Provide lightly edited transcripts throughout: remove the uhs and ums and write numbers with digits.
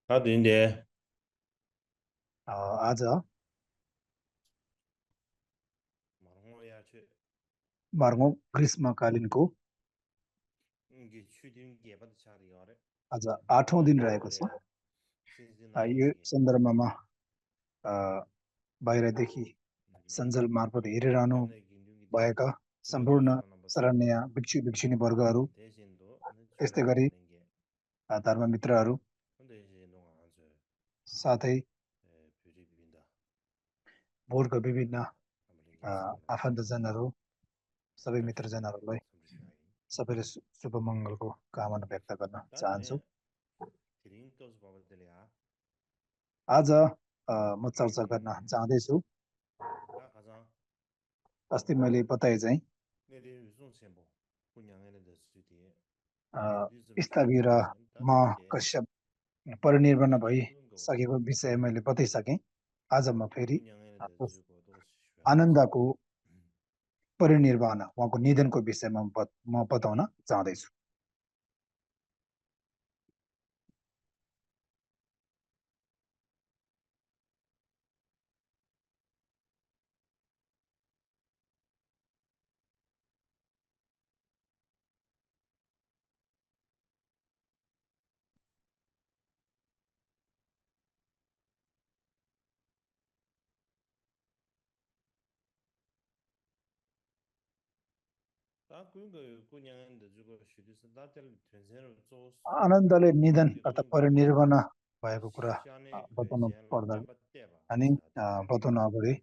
하드인데 आज 말하야지 12औं ग्रीष्मकालीनको 이게 추딘 게바도 차리가래 आज 8औं दिन रहेको छ। यो सन्दर्भमा बाहिरदेखि सञ्जाल मार्फत हेरिरहनु भएका सम्पूर्ण शरण्य भिक्षु भिक्षुणी वर्गहरू, त्यस्तै गरी धर्ममित्रहरू, साथै बोर्डका विभिन्न आफन्तजनहरू, सबै मित्रजनहरूलाई सबैले शुभ मङ्गलको कामना व्यक्त गर्न चाहन्छु। आज म चर्चा गर्न चाहदैछु, अस्ति मैले बताए चाहिँ स्थगिर म कश्यप परिनिर्वाण भइसकेको विषय मैले बताइसकेँ। आज म फेरि आनन्दको परिनिर्वाण, उहाँको निधनको विषयमा म बताउन चाहदैछु। आनन्दले निधन अर्थात् परिनिर्वाण भएको कुरा बताउनु पर्दा अनि बताउनु अगाडि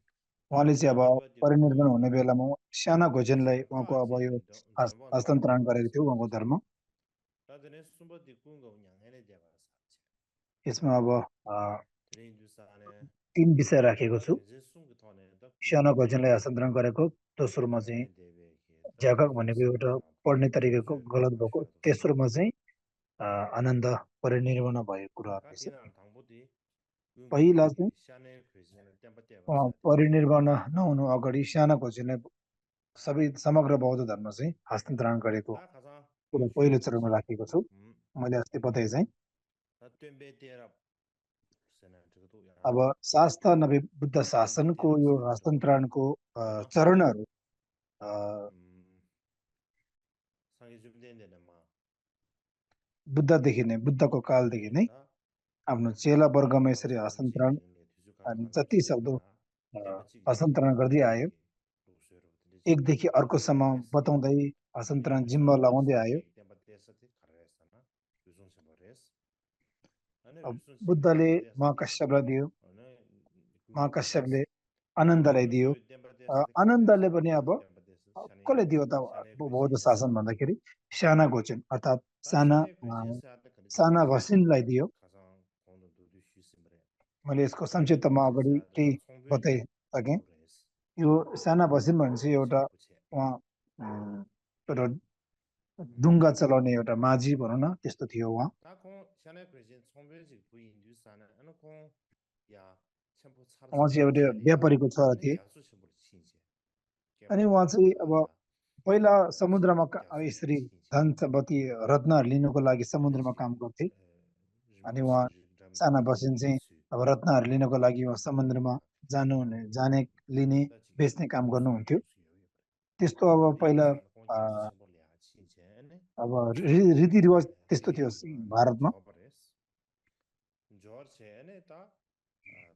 उहाँले चाहिँ अब परिनिर्वाण हुने बेलामा साना घोजेनलाई उहाँको अब यो हस्तान्तरण गरेको थियो उहाँको धर्म। यसमा अब 3 विषय राखेको छु। साना घोजेनलाई हस्तान्तरण गरेको, दोस्रोमा चाहिँ झ्याकक भनेको एउटा पढ्ने तरिकाको गलत भएको, तेस्रोमा चाहिँ आनन्द परिनिर्वाण भएको कुराहरू रहेछ। पहिला चाहिँ परिनिर्वाण नहुनु अगाडि साना घोजेनलाई सबै समग्र बौद्ध धर्म चाहिँ हस्तान्तरण गरेको कुरा पहिलो चरणमा राखेको छु। मैले अस्ति बताए चाहिँ अब शास्त्र नभए बुद्ध शासनको यो हस्तान्तरणको चरणहरू बुद्धको कालदेखि नै आफ्नो चेला वर्गमा यसरी हस्तान्तरण अनि जति सक्दो हस्तान्तरण गर्दै आयो। एकदेखि अर्कोसम्म बताउँदै हस्तान्तरण जिम्मा लगाउँदै आयो। बुद्धले महाकश्यपलाई दियो, महाकश्यपले आनन्दलाई दियो। आनन्दले पनि अब कसले दियो त बौद्ध शासन भन्दाखेरि साना घोजेन अर्थात् साना भसिनलाई दियो। मैले यसको संक्षिप्तमा अगाडि केही बताइसकेँ। यो साना भसिन भनेपछि एउटा एउटा डुङ्गा चलाउने एउटा माझी भनौँ न, त्यस्तो थियो उहाँ। उहाँ चाहिँ एउटा व्यापारीको छोरा थिए। अनि उहाँ चाहिँ अब पहिला समुद्रमा यसरी धन सम्पत्ति रत्नहरू लिनुको लागि समुद्रमा काम गर्थे। अनि उहाँ साना बसिन चाहिँ अब रत्नहरू लिनको लागि उहाँ समुद्रमा जाने लिने बेच्ने काम गर्नुहुन्थ्यो। त्यस्तो अब पहिला अब रीतिरिवाज त्यस्तो थियो भारतमा।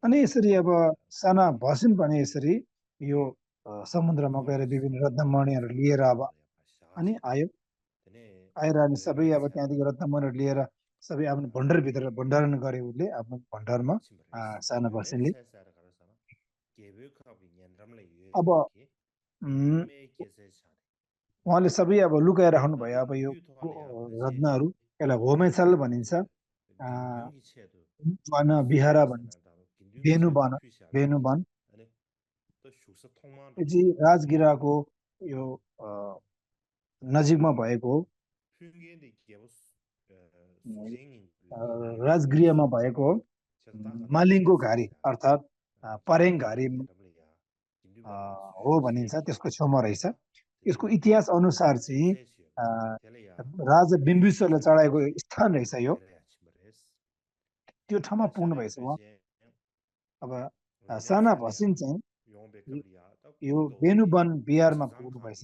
अनि यसरी अब साना भसिन पनि यसरी यो समुद्रमा गएर विभिन्न रत्नमणिहरू लिएर अब अनि आएर अनि सबै अब त्यहाँदेखि रत्नमणिहरू लिएर सबै आफ्नो भण्डारभित्र भण्डारण गरे। उसले आफ्नो भण्डारमा साना भसिनले अब उहाँले सबै अब लुकाएर राख्नु भयो। अब यो रत्नहरू यसलाई होमेसल भनिन्छ, विहारा भनिन्छ, वेणुवन। यो चाहिँ राजगिराको यो नजिकमा भएको राजगृहमा भएको मालिङ्गो घारी अर्थात् परेङ घारी हो भनिन्छ, त्यसको छेउमा रहेछ। यसको इतिहास अनुसार चाहिँ राजा बिम्बिसारले चढाएको स्थान रहेछ यो। त्यो ठाउँमा पुग्नु भएछ उहाँ अब साना भसिन चाहिँ यो बेनुवन बिहारमा पुग्नु भएछ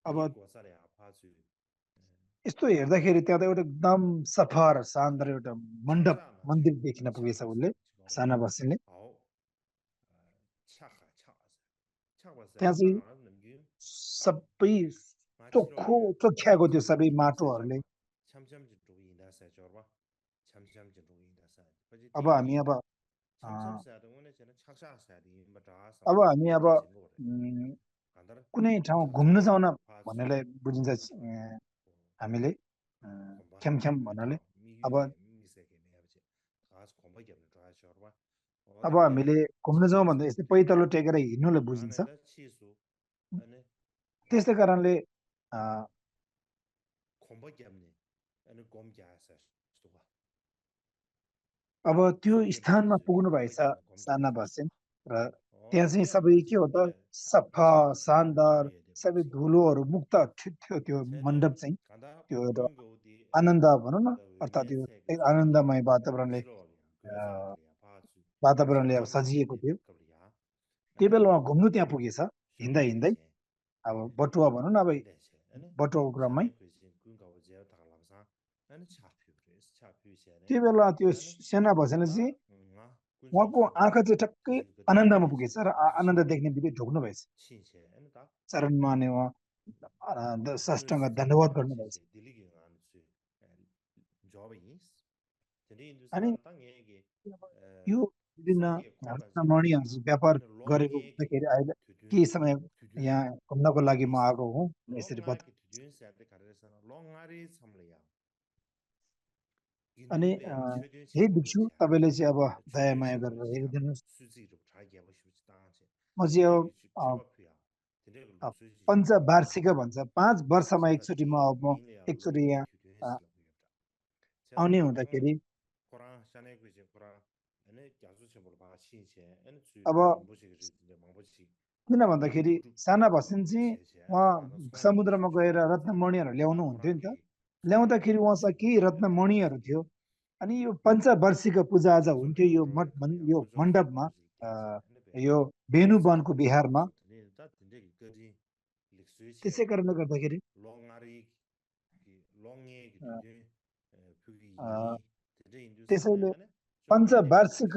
अब यस्तो हेर्दाखेरि त्यहाँ त एउटा एकदम सफा र शानदार एउटा मण्डप मन्दिर देखिन पुगेछ उसले साना भसिनले त्यहाँ चाहिँ सबै चोखो चोख्याएको त्यो सबै माटोहरूले अब हामी अब कुनै ठाउँ घुम्न जाउन भन्नेलाई बुझिन्छ हामीले ख्यामख्याम भन्नाले अब हामीले घुम्न जाउँ भन्दा यस्तै पैतालो टेकेर हिँड्नुलाई बुझिन्छ त्यसै कारणले अब त्यो स्थानमा पुग्नु भएछ साना भसिन र त्यहाँ चाहिँ सबै के हो त सफा शानदार सबै धुलोहरू मुक्त थियो त्यो मण्डप चाहिँ त्यो एउटा आनन्द भनौँ न अर्थात् यो आनन्दमय वातावरणले अब सजिएको थियो त्यो बेला उहाँ घुम्नु त्यहाँ पुगेछ हिँड्दा हिँड्दै अब बटुवा भनौँ न अब बटुवाको क्रममै त्यो बेला त्यो सेना भसेन चाहिँ उहाँको आँखा चाहिँ ठक्कै आनन्दमा पुगेछ र आनन्द देख्ने बित्तिकै ढोक्नु भएछ चरणमा नै उहाँ साष्टाङ्ग धन्यवाद गर्नुभएछ अनि यो विभिन्न रत्नमणिहरू व्यापार गरेको हुँदाखेरि अहिले केही समय यहाँ घुम्नको लागि म आएको हुँ यसरी बता अनि हे भिक्षु तपाईँले चाहिँ अब दया माया गरेर हेरिदिनुहोस् म चाहिँ अब पञ्चवार्षिक भन्छ 5 वर्षमा एकचोटि म एकचोटि यहाँ आउने हुँदाखेरि अब किन भन्दाखेरि साना भसिन चाहिँ उहाँ समुद्रमा गएर रत्नमणिहरू ल्याउनु हुन्थ्यो नि त ल्याउँदाखेरि उहाँसँग केही रत्नमणिहरू थियो अनि यो पञ्चवार्षिक पूजा आज हुन्थ्यो यो मण्डपमा यो बेनुवनको बिहारमा त्यसै कारणले गर्दाखेरि त्यसैले पञ्चवार्षिक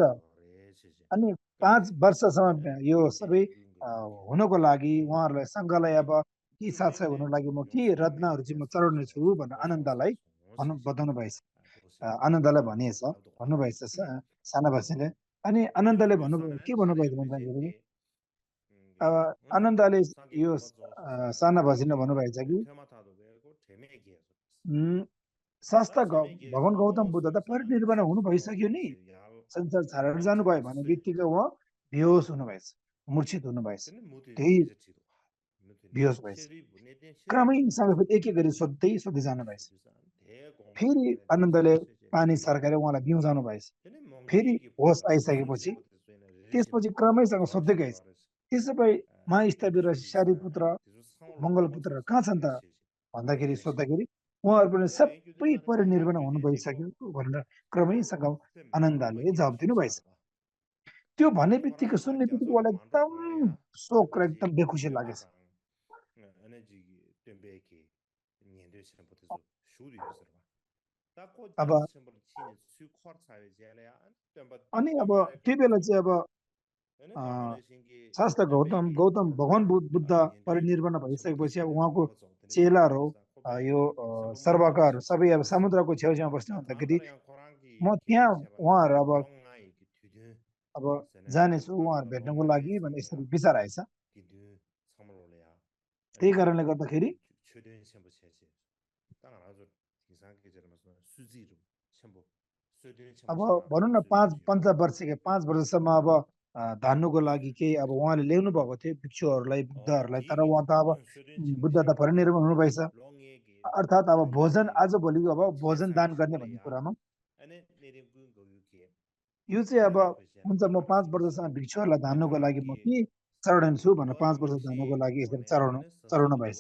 अनि 5 वर्षसम्म यो सबै हुनको लागि उहाँहरूलाई सङ्घलाई अब के साथ हुनको लागि म के रत्नहरू चाहिँ म चढाउने छु भनेर आनन्दलाई बताउनु भएछ आनन्दलाई भन्नुभएछ साना भसिनले अनि आनन्दले के भन्नुभएको भन्दाखेरि अब आनन्दले यो साना भसिनले भन्नुभएछ कि शास्त्र भगवान गौतम बुद्ध त परिनिर्वाण हुनु भइसक्यो नि संसार छाडेर जानुभयो भने बित्तिकै उहाँ बेहोस हुनुभएछ मूर्छित हुनुभएछ त्यही बेहोस भएछ क्रमैसँग एक एक गरी सोध्दै जानुभएछ फेरि आनन्दले पानी सर्काएर उहाँलाई बिउजाउनु भएछ फेरि होस आइसकेपछि त्यसपछि क्रमैसँग सोध्दै गएछ त्यसो भए महास्थविर शारीपुत्र मङ्गलपुत्र कहाँ छन् त भन्दाखेरि सोद्धाखेरि उहाँहरू पनि सबै परिनिर्वाण हुनु भइसक्यो भनेर क्रमैसँग आनन्दले जवाब दिनुभएछ त्यो भन्ने बित्तिकै सुन्ने बित्तिकै उहाँलाई एकदम शोक र एकदम बेखुसी लागेछ अब अनि अब त्यो बेला चाहिँ अब शास्त्र गौतम भगवान बुद्ध परिनिर्वाण भइसकेपछि अब उहाँको चेलाहरू यो सर्वकाहरू सबै अब समुद्रको छेउछाउमा बस्नु हुँदाखेरि म त्यहाँ उहाँहरू अब जानेछु उहाँहरू भेट्नको लागि भने यसरी विचार आएछ त्यही कारणले गर्दाखेरि अब भनौँ न 5 वर्षसम्म अब धान्नुको लागि केही अब उहाँले ल्याउनु भएको थियो भिक्षुहरूलाई बुद्धहरूलाई तर उहाँ त अब बुद्ध त परिनिर्वाण हुनुभएछ अर्थात् अब भोजन आजभोलि अब भोजन दान गर्ने भन्ने कुरामा यो चाहिँ अब हुन्छ म 5 वर्षसम्म भिक्षुहरूलाई धान्नुको लागि म के चढाउँछु भनेर 5 वर्ष धान्नुको लागि यसरी चढाउनु भएछ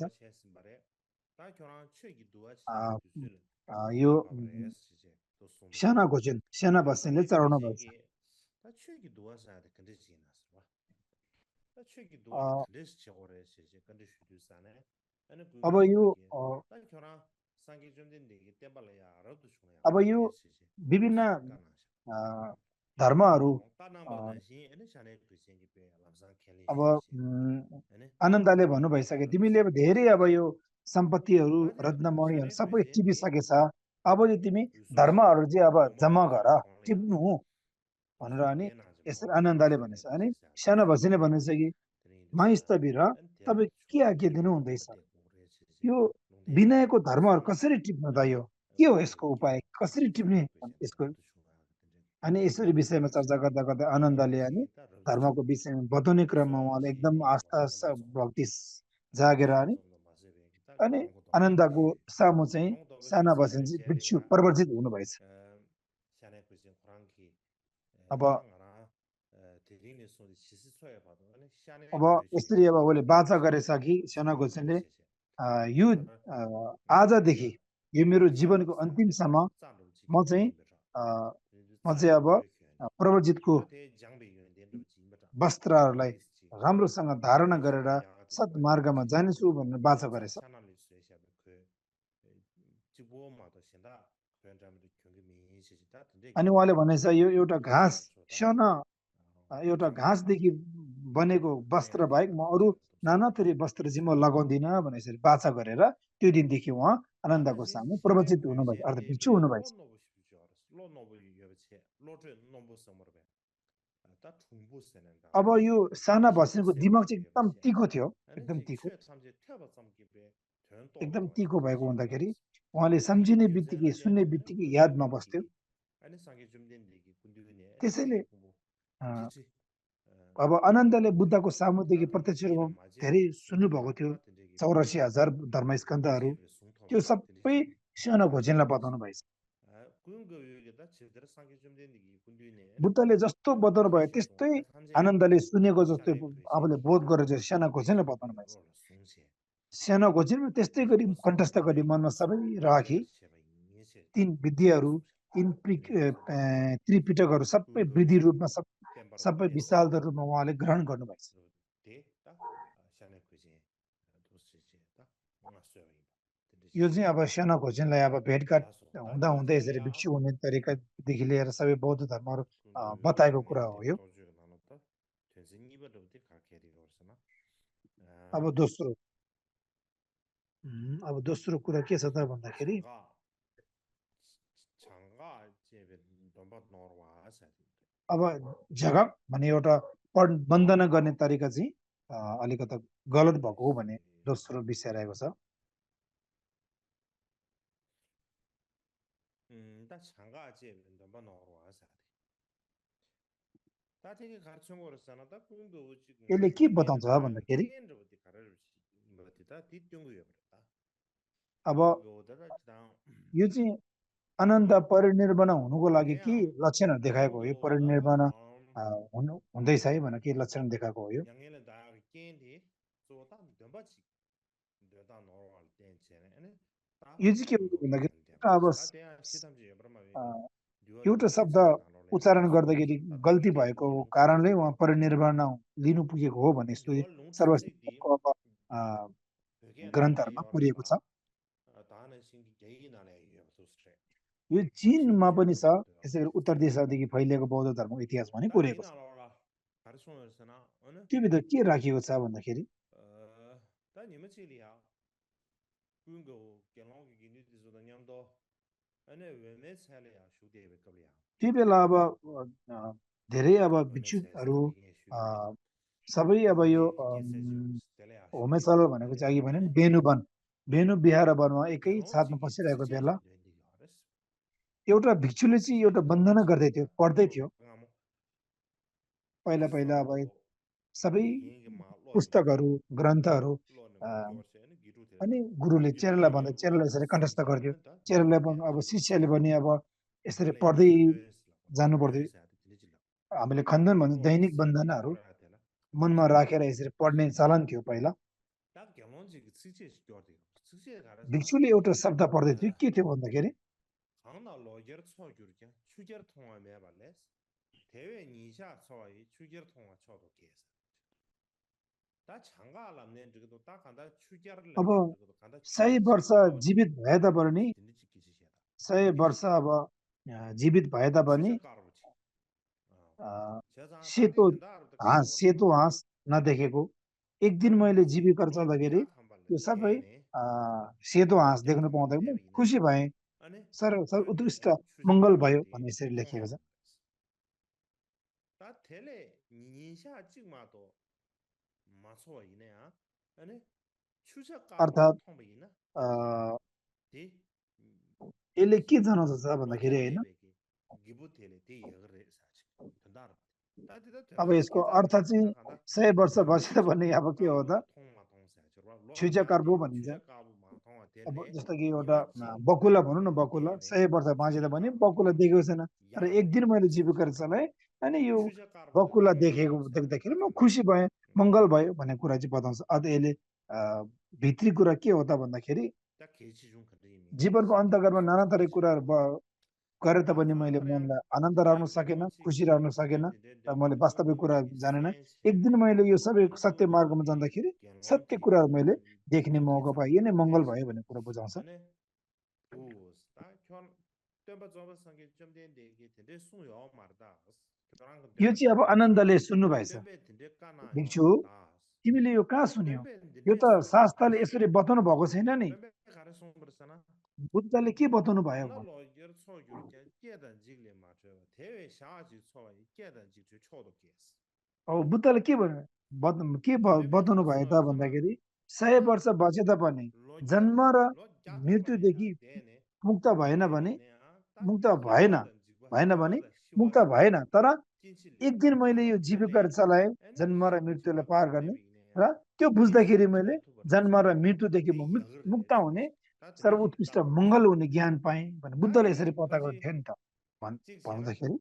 아, यो साना घोचन साना बस्नेले चढाउनु भएछ अ, अब यो अब यो विभिन्न अ, धर्महरू अ, अब आनन्दले भन्नु भइसक्यो तिमीले अब धेरै अब यो सम्पत्तिहरू रत्नमणिहरू सबै टिपिसकेछ अब चाहिँ तिमी धर्महरू चाहिँ अब जम्मा गर टिप्नु भनेर अनि यसरी आनन्दले भनेछ अनि सानो भसिने भनेछ कि माइस्तवीर तपाईँ के आज्ञा दिनु हुँदैछ यो विनयको धर्महरू कसरी टिप्नु त यो के हो यसको उपाय कसरी टिप्ने यसको अनि यसरी विषयमा चर्चा गर्दा गर्दा आनन्दले अनि धर्मको विषयमा बताउने क्रममा उहाँले एकदम आस्था भक्ति जागेर अनि आनन्दको सामु चाहिँ साना बसिन चाहिँ भिक्षु प्रवर्जित हुनुभएछ अब अब यसरी अब उसले बाचा गरेछ कि साना घोषणले यो आजदेखि यो मेरो जीवनको अन्तिमसम्म म चाहिँ अब प्रवर्जितको वस्त्रहरूलाई राम्रोसँग धारणा गरेर सत्मार्गमा जानेछु भनेर बाचा गरेछ अनि उहाँले भनेछ यो एउटा घाँस सानो एउटा घाँसदेखि बनेको वस्त्र बाहेक म अरू नाना थरी वस्त्र चाहिँ म लगाउँदिनँ भने यसरी बाचा गरेर त्यो दिनदेखि उहाँ आनन्दको सामु प्रवचित हुनुभएछ अर्थात् भिक्षु हुनुभएछ अब यो साना भस्नेको दिमाग चाहिँ एकदम तिखो थियो एकदम तिखो भएको हुँदाखेरि उहाँले सम्झिने बित्तिकै सुन्ने बित्तिकै यादमा बस्थ्यो त्यसैले अब आनन्दले बुद्धको सामुदेखि प्रत्यक्ष रूपमा धेरै सुन्नुभएको थियो 84,000 धर्मस्कन्धहरू त्यो सबै सानो घोषणलाई बताउनु भएछ बुद्धले जस्तो बताउनु भयो त्यस्तै आनन्दले सुनेको जस्तो आफूले बोध गरेर चाहिँ सानो घोषणले बताउनु भएछ सानो घोषणमा त्यस्तै गरी कण्ठस्थ गरी मनमा सबै राखी तीन विद्याहरू तीन त्रिपिटकहरू सबै वृद्धि रूपमा सबै विशाल रूपमा उहाँले ग्रहण गर्नुभएछ यो चाहिँ अब सानो घोषणलाई अब भेटघाट हुँदा हुँदै यसरी भिक्षु हुने तरिकादेखि लिएर सबै बौद्ध धर्महरू बताएको कुरा हो यो अब दोस्रो कुरा के छ त भन्दाखेरि अब झगक भन्ने एउटा वन्दना गर्ने तरिका चाहिँ अलिकति गलत भएको हो भन्ने दोस्रो विषय रहेको छ यसले के बताउँछ भन्दाखेरि अब यो चाहिँ अनन्त परिनिर्वाण हुनुको लागि के लक्षणहरू देखाएको हो यो परिनिर्वाण हुँदैछ है भनेर के लक्षण देखाएको हो यो चाहिँ के हो भन्दाखेरि अब एउटा शब्द उच्चारण गर्दाखेरि गल्ती भएको कारणले उहाँ परिनिर्वाण लिनु पुगेको हो भन्ने सर्वश्रेष्ठ ग्रन्थहरूमा पुरिएको छ यो चीनमा पनि छ त्यसैगरी उत्तर दिशादेखि फैलिएको बौद्ध धर्मको इतिहास पनि पुरेको छ त्यो भित्र के राखिएको छ भन्दाखेरि त्यो बेला अब धेरै अब भिक्षुहरू सबै अब यो होमेसल भनेको चाहिँ भने बेनु बिहार वनमा एकै साथमा बसिरहेको बेला एउटा भिक्षुले चाहिँ एउटा वन्दना गर्दै थियो पढ्दै थियो पहिला पहिला अब सबै पुस्तकहरू ग्रन्थहरू अनि गुरुले चेलालाई भन्दा चेलालाई यसरी कण्ठस्थ गर्थ्यो चेलालाई अब शिष्यले पनि अब यसरी पढ्दै जानु पर्थ्यो हामीले खण्डन भन्दा दैनिक वन्दनाहरू मनमा राखेर यसरी पढ्ने चलन थियो पहिला भिक्षुले एउटा शब्द पढ्दै थियो के थियो भन्दाखेरि 강나 로이저 초규르게 추결 통화매 발레스 대외 니샤 초이 추결 통화 초도 계산 다 장가 알람네 저것도 딱 간다 추결을 अब 저것도 간다 100 वर्ष जीवित भए तापनि 100 वर्ष अब जीवित भए तापनि सेतो हाँस नदेखेको एक दिन मैले जीविका चल्दाखेरि त्यो सबै सेतो हाँस देख्न पाउँदा म खुसी भएँ सर उत्कृष्ट मङ्गल भयो भन्ने यसरी लेखिएको छ 다 텔레 니샤 찍마도 마소이네야 아니 추적가 अर्थात् 통배이나 데 यसले के जनाउँछ भन्दाखेरि होइन गिबुतेले 데 यगरे साच तदार अब यसको अर्थ चाहिँ 100 वर्ष बसेर भन्ने अब के हो त छुजा कर्बो भनिन्छ अब जस्तो कि एउटा बकुला भनौँ न बकुला 100 वर्ष बाँचेर भने बकुला देखेको छैन तर एक दिन मैले जीविका चलाएँ अनि यो बकुला देखेको देख्दाखेरि म खुसी भएँ मङ्गल भयो भन्ने कुरा चाहिँ बताउँछ अझ यसले भित्री कुरा के हो त भन्दाखेरि जीवनको अन्तर्गतमा नाना थरी कुराहरू गरे तापनि मैले मनलाई आनन्द राख्न सकेन खुसी राख्न सकेन र मैले वास्तविक कुरा जानेन एक दिन मैले यो सबै सत्य मार्गमा जाँदाखेरि सत्य कुराहरू मैले देख्ने मौका पाएँ यो नै मङ्गल भयो भन्ने कुरा बुझाउँछ यो चाहिँ अब आनन्दले सुन्नुभएछ भिक्षु तिमीले यो कहाँ सुन्यौ यो त शास्त्रले यसरी बताउनु भएको छैन नि बुद्धले के बताउनु भयो अब बुद्धले के भन्यो के बताउनु भयो त भन्दाखेरि 100 वर्ष बचे तापनि जन्म र मृत्युदेखि मुक्त भएन भने मुक्त भएन भने मुक्त भएन तर एक दिन मैले यो जीविका चलाएँ जन्म र मृत्युलाई पार गर्ने र त्यो बुझ्दाखेरि मैले जन्म र मृत्युदेखि मुक्त हुने सर्वोत्कृष्ट मङ्गल हुने ज्ञान पाएँ भने बुद्धले यसरी पता गरेको थियो नि त भन्दाखेरि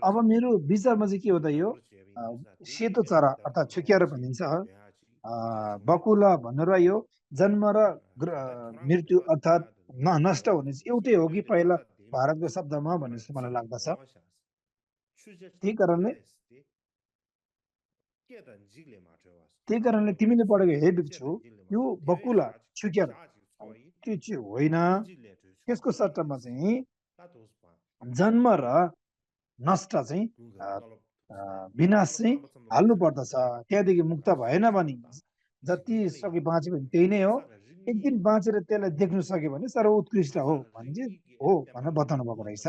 अब मेरो विचारमा चाहिँ के हो त यो सेतो चरा अर्थात् छुक्याएर भनिन्छ बकुला भनेर यो जन्म र मृत्यु अर्थात् नष्ट हुने एउटै हो कि पहिला भारतको शब्दमा भन्ने जस्तो मलाई लाग्दछ त्यही कारणले तिमीले पढेको हे भिक्षु यो बकुला छुक्यार त्यो चाहिँ होइन त्यसको सट्टामा चाहिँ जन्म र नष्ट चाहिँ विनाश चाहिँ हाल्नु पर्दछ त्यहाँदेखि मुक्त भएन भने जति सकि बाँच्यो भने त्यही नै हो एक दिन बाँचेर त्यसलाई देख्नु सक्यो भने सर्वोत्कृष्ट हो भने चाहिँ हो भनेर बताउनु भएको रहेछ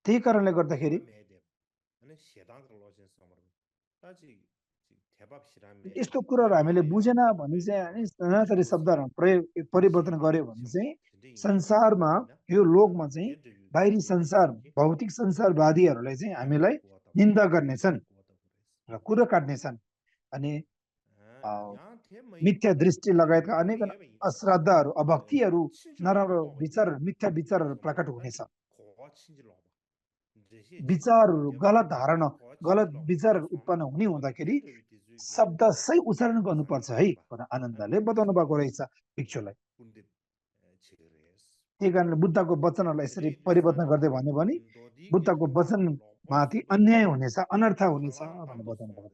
त्यही कारणले गर्दाखेरि यस्तो कुराहरू हामीले बुझेन भने चाहिँ नाना थरी शब्दहरू परिवर्तन गर्यो भने चाहिँ संसारमा यो लोकमा चाहिँ बाहिरी संसार भौतिक संसारवादीहरूलाई चाहिँ हामीलाई निन्दा गर्नेछन् र कुरो काट्नेछन् अनि मिथ्या दृष्टि लगायतका अनेक अश्रद्धाहरू अभक्तिहरू नराम्रो विचारहरू मिथ्या विचारहरू प्रकट हुनेछ विचारहरू गलत धारणा गलत विचारहरू उत्पन्न हुने हुँदाखेरि शब्द सही उच्चारण गर्नुपर्छ है भनेर आनन्दले बताउनु भएको रहेछ भिक्षुलाई त्यही कारणले बुद्धको वचनहरूलाई यसरी परिवर्तन गर्दै भन्यो भने बुद्धको वचन माथि अन्याय हुनेछ अनर्थ हुनेछ भनेर बताउनु भएको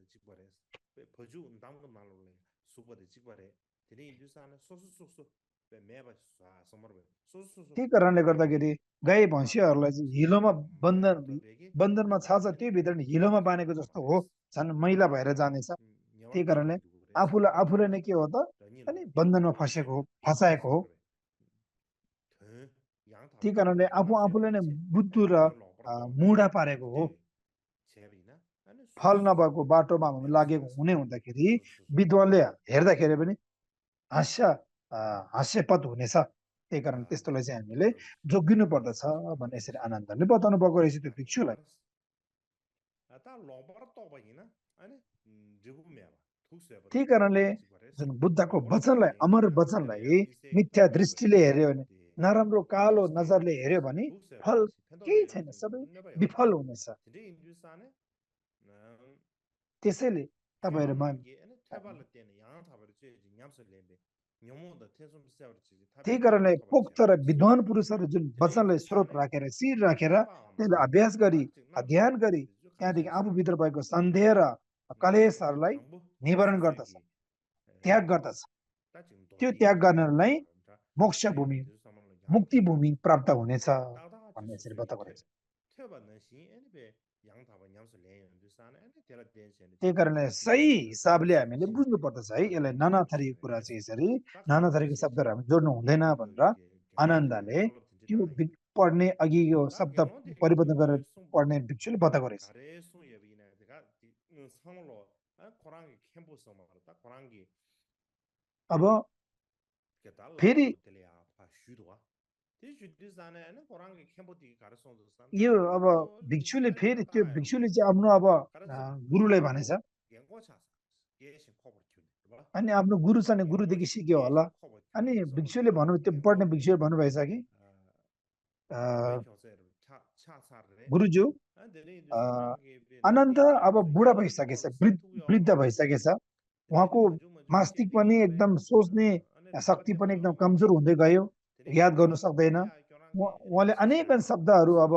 त्यही कारणले गर्दाखेरि गाई भैँसीहरूलाई चाहिँ हिलोमा बन्धनमा छ त्यो भित्र हिलोमा बाँधेको जस्तो हो झन् मैला भएर जानेछ त्यही कारणले आफूले नै के हो त अनि बन्धनमा फसाएको हो त्यही कारणले आफूले नै बुद्धु र मुढा पारेको हो फल नभएको बाटोमा लागेको हुने हुँदाखेरि विद्वानले हेर्दाखेरि पनि हास्यपद हुनेछ त्यही कारण त्यस्तोलाई चाहिँ हामीले जोगिनु पर्दछ भन्ने यसरी आनन्दले बताउनु भएको रहेछ त्यो भिक्षुलाई त्यही कारणले जुन बुद्धको वचनलाई अमर वचनलाई मिथ्या दृष्टिले हेर्यो भने नराम्रो कालो नजरले हेर्यो भने फल केही छैन, सबै विफल हुनेछ। त्यसैले तपाईँहरूमा त्यही कारणले पोख्त र विद्वान पुरुषहरू जुन वचनलाई स्रोत राखेर शिर राखेर त्यसलाई अभ्यास गरी अध्ययन गरी त्यहाँदेखि आफूभित्र भएको सन्देह र कलेशहरूलाई निवारण गर्दछ, त्याग गर्दछ। त्यो त्याग गर्नलाई मोक्ष भूमि मुक्ति भूमि प्राप्त हुनेछ भन्ने यसरी बताएको रहेछ। त्यही कारणले सही हिसाबले हामीले बुझ्नु पर्दछ है, यसलाई नाना थरीको कुरा चाहिँ यसरी नाना थरीको शब्दहरू हामी जोड्नु हुँदैन भनेर आनन्दले त्यो पढ्ने अघि यो शब्द परिवर्तन गरेर पढ्ने भिक्षुले बताएको रहेछ। अब फेरि यो अब भिक्षुले फेरि त्यो भिक्षुले चाहिँ आफ्नो अब गुरुलाई भनेछ, अनि आफ्नो गुरु छ नि गुरुदेखि सिक्यो होला। अनि भिक्षुले भन्नु त्यो पढ्ने भिक्षुले भन्नुभएछ कि गुरुज्यू अनन्त अब बुढा भइसकेछ, वृद्ध भइसकेछ, उहाँको मस्तिष्क पनि एकदम सोच्ने शक्ति पनि एकदम कमजोर हुँदै गयो, याद गर्नु सक्दैन। उहाँले अनेक शब्दहरू अब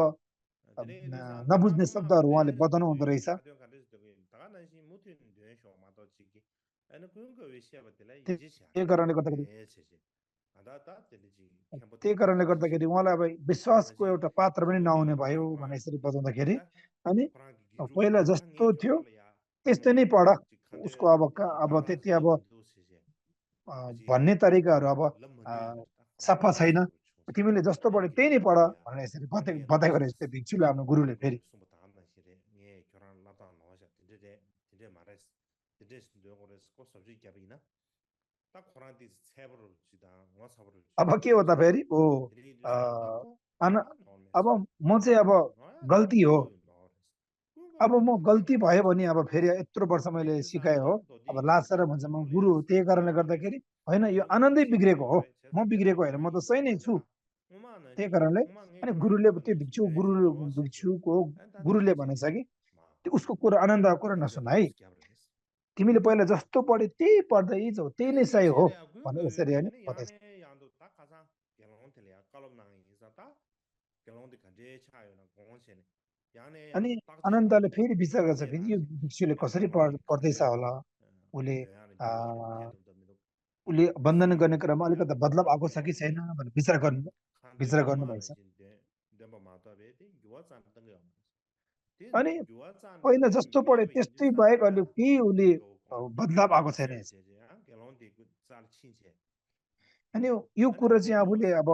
नबुझ्ने शब्दहरू उहाँले बताउनु हुँदो रहेछ। त्यही कारणले गर्दाखेरि उहाँलाई अब विश्वासको एउटा पात्र पनि नहुने भयो भने यसरी बताउँदाखेरि अनि पहिला जस्तो थियो त्यस्तै नै पढ, उसको अब त्यति अब भन्ने तरिकाहरू अब सफा छैन, तिमीले जस्तो पढ्यो त्यही नै पढ भनेर यसरी बताएको रहेछ त्यो भिक्षुले आफ्नो गुरुले। फेरि अब के हो त फेरि अब म चाहिँ अब गल्ती हो, अब म गल्ती भयो भने अब फेरि यत्रो वर्ष मैले सिकाएँ हो, अब लाज भन्छ म गुरु हो। त्यही कारणले गर्दाखेरि होइन, यो आनन्दै बिग्रेको हो, म बिग्रेको होइन, म त सही नै छु। त्यही कारणले अनि गुरुले त्यो भिक्षुको गुरुले भनेछ कि उसको कुरा आनन्दको कुरा नसुन है, तिमीले पहिला जस्तो पढ्यो त्यही पढ्दै जाऊ, त्यही नै सही हो भनेर यसरी होइन बताइन्छ। अनि आनन्दले फेरि विचार गर्छ, फेरि यो भिक्षुले कसरी पढ्दैछ होला, उसले बन्धन गर्ने क्रममा अलिकति बदलाव आएको छ कि छैन भनेर विचार गर्नुभएछ। अनि पहिला जस्तो पढ्यो त्यस्तै बाहेक अहिले केही उसले बदलाव आएको छैन। अनि यो कुरा चाहिँ आफूले अब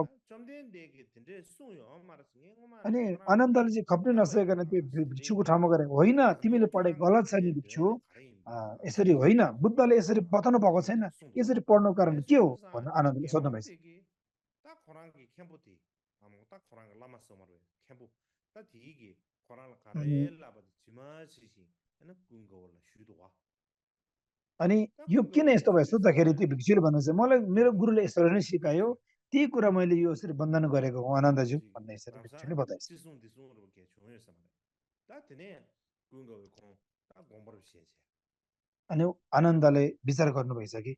अनि आनन्दले चाहिँ खप्नै नसकेन त्यो भिक्षुको ठाउँमा गएर, होइन तिमीले पढे गलत छ नि भिक्षु, यसरी होइन, बुद्धले यसरी बताउनु भएको छैन, यसरी पढ्नु कारण के हो भनेर आनन्दले सोध्नु भएछ। अनि यो किन यस्तो भयो सोद्धाखेरि त्यो भिक्षुले भन्नुहुन्छ, मलाई मेरो गुरुले यसरी नै सिकायो, त्यही कुरा मैले यो यसरी बन्धन गरेको हो आनन्दज्यू भन्ने यसरी भिक्षुले बताएछ। अनि आनन्दले विचार गर्नुभएछ कि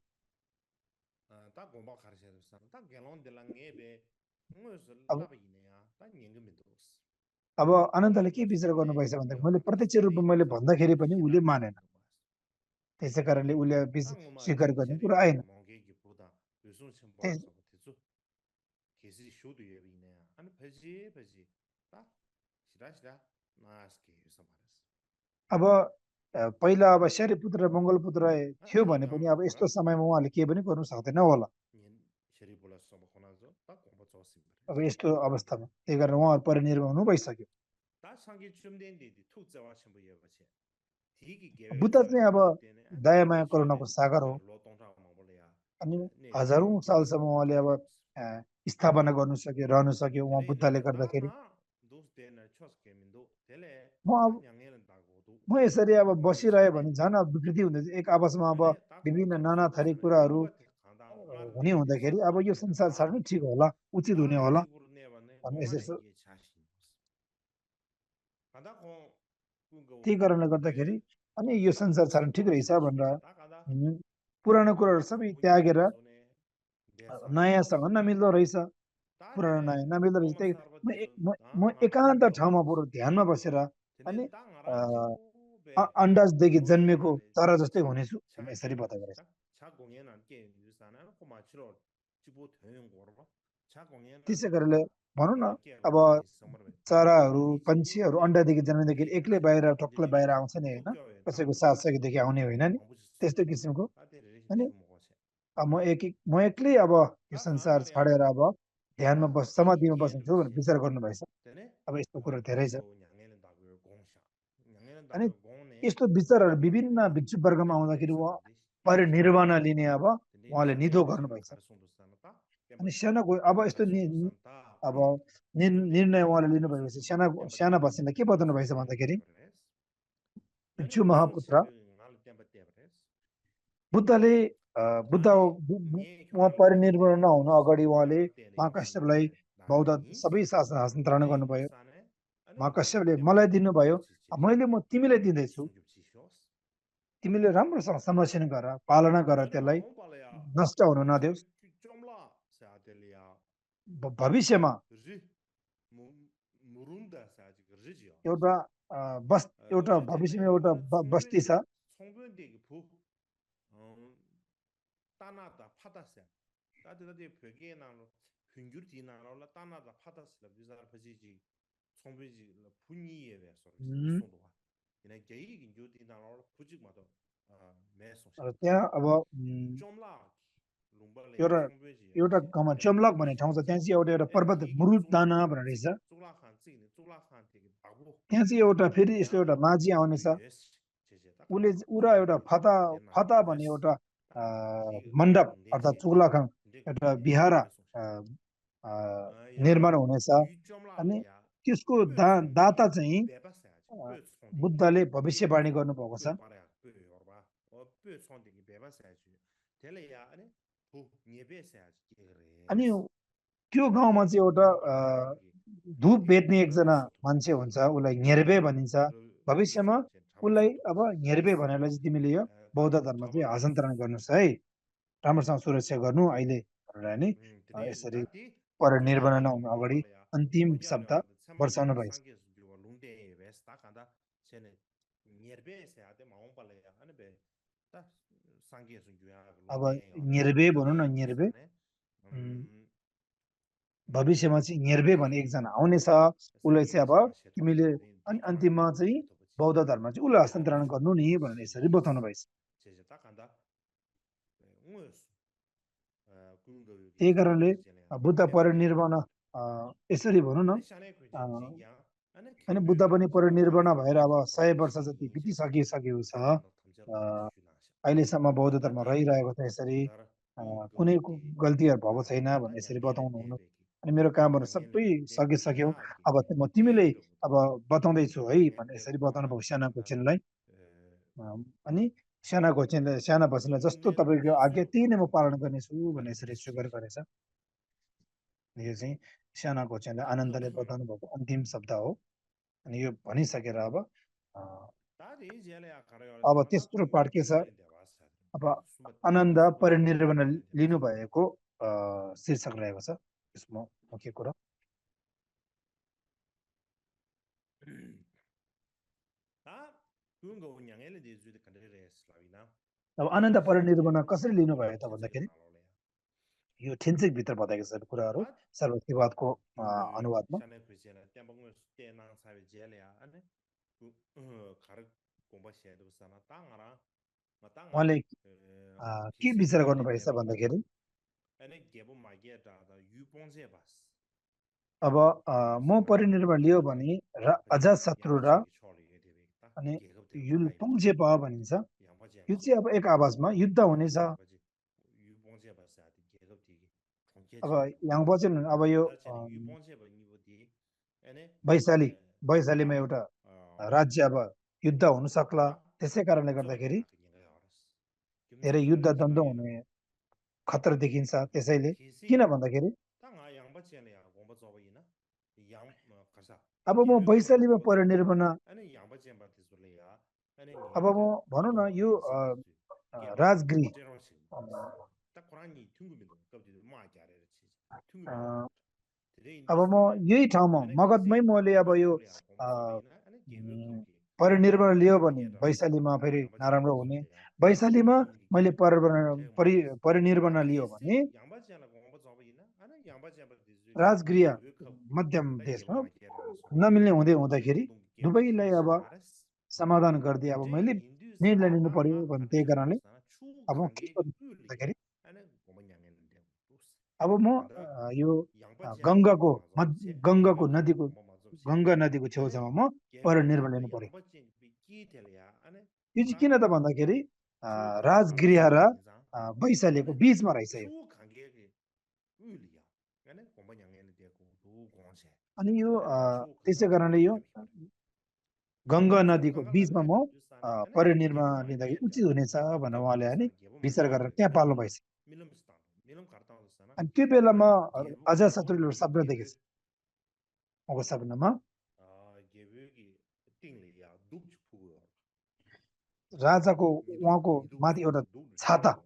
अब आनन्दले के विचार गर्नुभएछ भन्दा मैले प्रत्यक्ष रूपमा मैले भन्दाखेरि पनि उसले मानेन, त्यसै कारणले उसले स्वीकार गर्ने कुरा आएन। अब पहिला अब शरीपुत्र र मङ्गलपुत्र थियो भने पनि अब यस्तो समयमा उहाँले केही पनि गर्नु सक्दैन होला अब यस्तो अवस्थामा, त्यही कारण उहाँहरू परिनिर्वाण हुनु भइसक्यो। बुद्ध चाहिँ अब दया माया करुणाको सागर हो, अनि हजारौं सालसम्म उहाँले अब स्थापना गर्नु सक्यो, रहनु सक्यो उहाँ बुद्धले गर्दाखेरि। म यसरी अब बसिरह्यो भने झन् अब विकृति हुँदैछ, एक आपसमा अब विभिन्न नाना थरी कुराहरू हुने हुँदाखेरि अब यो संसार छाड्नु ठिक होला उचित हुने होला भन्ने यसो त्यही कारणले गर्दाखेरि अनि यो संसार छाड्नु ठिक रहेछ भनेर पुरानो कुराहरू सबै त्यागेर नयाँसँग नमिल्दो रहेछ पुरानो नयाँ नमिल्दो रहेछ त्यही म एकान्त ठाउँमा बरु ध्यानमा बसेर अनि अन्डाजदेखि जन्मेको चरा जस्तै हुनेछु यसरी बताएको रहेछ त्यसै गरेर भनौँ न अब चराहरू पन्छीहरू अन्डादेखि जन्मिँदाखेरि एक्लै बाहिर टक्लै बाहिर आउँछ नि होइन कसैको साथसकीदेखि आउने होइन नि त्यस्तो किसिमको अनि म एक्लै अब यो संसार छाडेर अब ध्यानमा समाधिमा बस्छु भनेर विचार गर्नुभएछ अब यस्तो कुरो धेरै छ अनि यस्तो विचारहरू विभिन्न भिक्षु वर्गमा आउँदाखेरि उहाँ परिनिर्वाण लिने अब उहाँले निधो गर्नुभएछ अनि सानो अब यस्तो अब निर्णय उहाँले लिनुभएपछि साना बच्चालाई के बताउनु भएछ भन्दाखेरि भिक्षु महापुत्र बुद्धले उहाँ परिनिर्वाण नहुनु अगाडि उहाँले महाकाश्यपलाई बौद्ध सबै शासन हस्तान्तरण गर्नुभयो महाकाश्यपले मलाई दिनुभयो मैले म तिमीलाई दिँदैछु तिमीले राम्रोसँग संरक्षण गर पालना गर त्यसलाई नष्ट हुन नदेऊ भविष्यमा एउटा भविष्यमा एउटा बस्ती छ त्यहाँ अब एउटा गाउँमा चम्लक भन्ने ठाउँ छ त्यहाँ चाहिँ एउटा पर्वत मुरुदाना भनेर रहेछ त्यहाँ चाहिँ एउटा फेरि यस्तो एउटा माझी आउनेछ उसले उरा एउटा फता भन्ने एउटा मण्डप अर्थात् चुग्लाखाङ एउटा बिहारा निर्माण हुनेछ अनि त्यसको दाता चाहिँ बुद्धले भविष्यवाणी गर्नुभएको छ अनि त्यो गाउँमा चाहिँ एउटा धूप बेच्ने एकजना मान्छे हुन्छ उसलाई न्यर्बे भनिन्छ भविष्यमा उसलाई अब न्यर्बे भनेरलाई चाहिँ तिमीले यो बौद्ध धर्म चाहिँ हस्तान्तरण गर्नुहोस् है राम्रोसँग सुरक्षा गर्नु अहिले भनेर नि यसरी परिनिर्वाण नहुनु अगाडि अन्तिम शब्द वर्षाउनु भएछ अब न्यर्बे भनौँ न न्यर्बे भविष्यमा चाहिँ न्यर्बे भन्ने एकजना आउनेछ उसलाई चाहिँ अब तिमीले अनि अन्तिममा चाहिँ बौद्ध धर्म चाहिँ उसलाई हस्तान्तरण गर्नु नि भनेर यसरी बताउनु भएछ त्यही कारणले बुद्ध परिनिर्वाण यसरी भनौँ न अनि बुद्ध पनि परिनिर्वाण भएर अब 100 वर्ष जति बितिसकिसकेको छ अहिलेसम्म बौद्ध धर्म रहिरहेको छ यसरी कुनै गल्तीहरू भएको छैन भनेर यसरी बताउनु हुनु अनि मेरो कामहरू सबै सकिसक्यो अब म तिमीलाई अब बताउँदैछु है भनेर यसरी बताउनु भयो साना कोचेनलाई अनि साना कोचेनले साना बच्चालाई जस्तो तपाईँको आज्ञा त्यही नै म पालन गर्नेछु भनेर यसरी स्वीकार गरेछ यो चाहिँ साना कोचेनले आनन्दले बताउनु भएको अन्तिम शब्द हो अनि यो भनिसकेर अब तेस्रो पाठ के छ अब आनन्द परिनिर्वाण लिनुभएको शीर्षक रहेको छ यसमा मुख्य कुरा अब आनन्द परिनिर्वाण कसरी लिनुभयो त भन्दाखेरि यो ठेन्सेक भित्र बताएको छ कुराहरू सर्वशिवादको अनुवादमा उहाँले के विचार गर्नुभएछ भन्दाखेरि अब म परिनिर्वाण लियो भने अजातशत्रु र अनि युलपुङजेपा भनिन्छ यो चाहिँ अब एक आवाजमा युद्ध हुनेछ अब याङबचेन अब यो वैशालीमा एउटा राज्य अब युद्ध हुन सक्ला त्यसै कारणले गर्दाखेरि धेरै युद्ध द्वन्द्व हुने खतरा देखिन्छ त्यसैले किन भन्दाखेरि अब म वैशालीमा परिनिर्वाण अब म भनौँ न यो राजगृह अब म यही ठाउँमा मगधमै मैले अब यो परिनिर्वाण लियो भने वैशालीमा फेरि नराम्रो हुने वैशालीमा मैले परिनिर्वाण लियो भने राजगृह मध्यम देशमा नमिल्ने हुँदै हुँदाखेरि दुवैलाई अब समाधान गरिदिए अब मैले निर्णय लिनु पर्यो भने त्यही कारणले अब म के गर्नु भन्दाखेरि अब म यो गङ्गा नदीको छेउछाउमा म परिनिर्वाण लिनु पर्यो यो चाहिँ किन त भन्दाखेरि राजगृह र वैशालीको बिचमा रहेछ यो अनि यो त्यसै कारणले यो गङ्गा नदीको बिचमा म परिनिर्वाण लिँदाखेरि उचित हुनेछ भनेर उहाँले नि विचार गरेर त्यहाँ पाल्नु भएछ अनि त्यो बेलामा अजाशत्रुले एउटा शब्द देखेछ उहाँको सपनामा राजाको उहाँको माथि एउटा छाता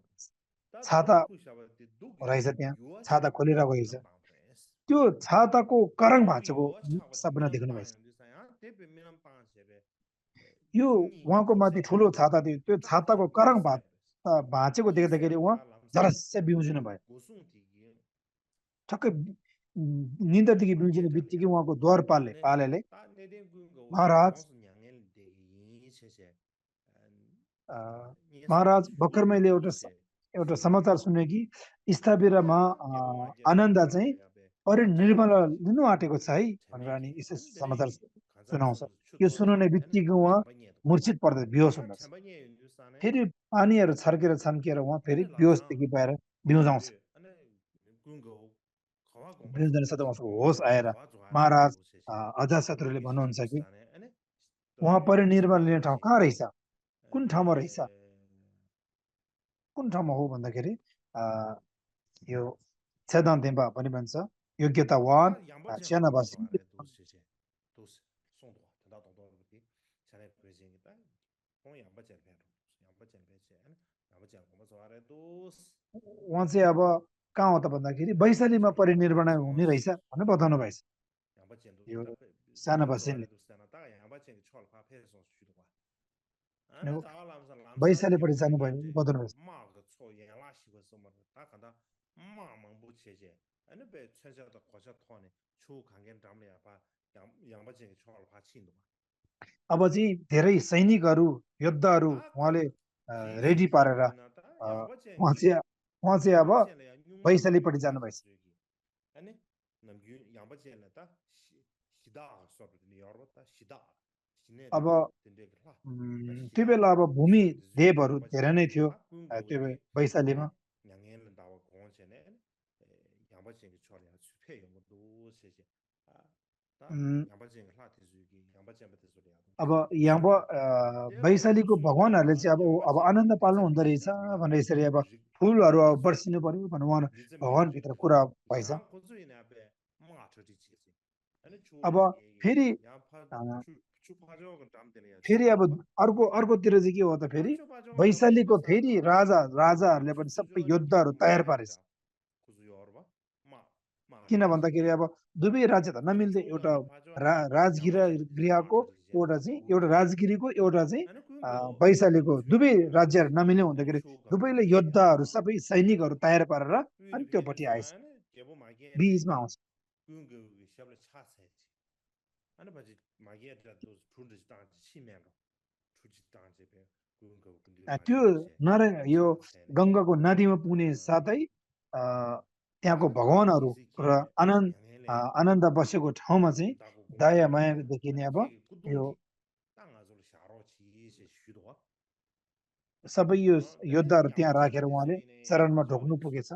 रहेछ त्यहाँ छाता खोलिरहेको रहेछ त्यो छाताको करङ भाँचेको सपना देख्नु भएछ यो उहाँको माथि ठुलो छाता थियो त्यो छाताको करङ भाँचेको देख्दाखेरि उहाँ जरस्य बिउजिनु भयो ठक्कै निन्द्रादेखि बिउजिने बित्तिकै उहाँको द्वारपालले महाराज भर्खर मैले एउटा समाचार सुने कि स्थापिरमा आनन्द चाहिँ परिनिर्वाण लिनु आँटेको छ है भनेर अनि यसो समाचार सुनाउँछ यो सुनाउने बित्तिकै उहाँ मूर्छित पर्दै बेहोस हुँदछ फेरि पानीहरू छर्केर उहाँ फेरि बेहोसदेखि बाहिर बिउजाउँछ बिउजन साथ उहाँको होस आएर महाराज अजाशत्रुले भन्नुहुन्छ कि उहाँ परिनिर्वाण लिने ठाउँ कहाँ रहेछ कुन ठाउँमा रहेछ कुन ठाउँमा हो भन्दाखेरि यो छेदान्तेम्बा पनि भन्छ योग्यतावान सेनावासी उहाँ चाहिँ अब कहाँ हो त भन्दाखेरि वैशालीमा परिनिर्वाण हुने रहेछ भनेर बताउनु भएछ यो साना बसिनले वैशालीपट्टि जानुभयो बताउनु भएछ अब चाहिँ धेरै सैनिकहरू योद्धाहरू उहाँले रेडी पारेर उहाँ चाहिँ अब वैशालीपट्टि जानुभएछ अब त्यो बेला अब भूमि देवहरू धेरै नै थियो त्यो वैशालीमा अब यहाँ वैशालीको भगवानहरूले चाहिँ अब आनन्द पाल्नु हुँदो रहेछ भनेर यसरी अब फुलहरू अब बर्सिनु पर्यो भनेर उहाँ भगवानभित्र कुरा भएछ अब फेरि अब अर्कोतिर चाहिँ के हो त फेरि वैशालीको फेरि राजाहरूले पनि सबै योद्धाहरू तयार पारेछ किन भन्दाखेरि अब दुवै राज्य त नमिल्दै एउटा राजगृहको एउटा राजगिरीको एउटा चाहिँ वैशालीको दुवै राज्यहरू नमिल्ने हुँदाखेरि दुवैले योद्धाहरू सबै सैनिकहरू तयार पारेर अनि त्योपट्टि आएछ बिचमा आउँछ त्यो यो गङ्गाको नदीमा पुग्ने साथै त्यहाँको भगवानहरू र आनन्द बसेको ठाउँमा चाहिँ दया माया देखिने अब यो सबै यो योद्धाहरू त्यहाँ राखेर उहाँले चरणमा ढोक्नु पुगेछ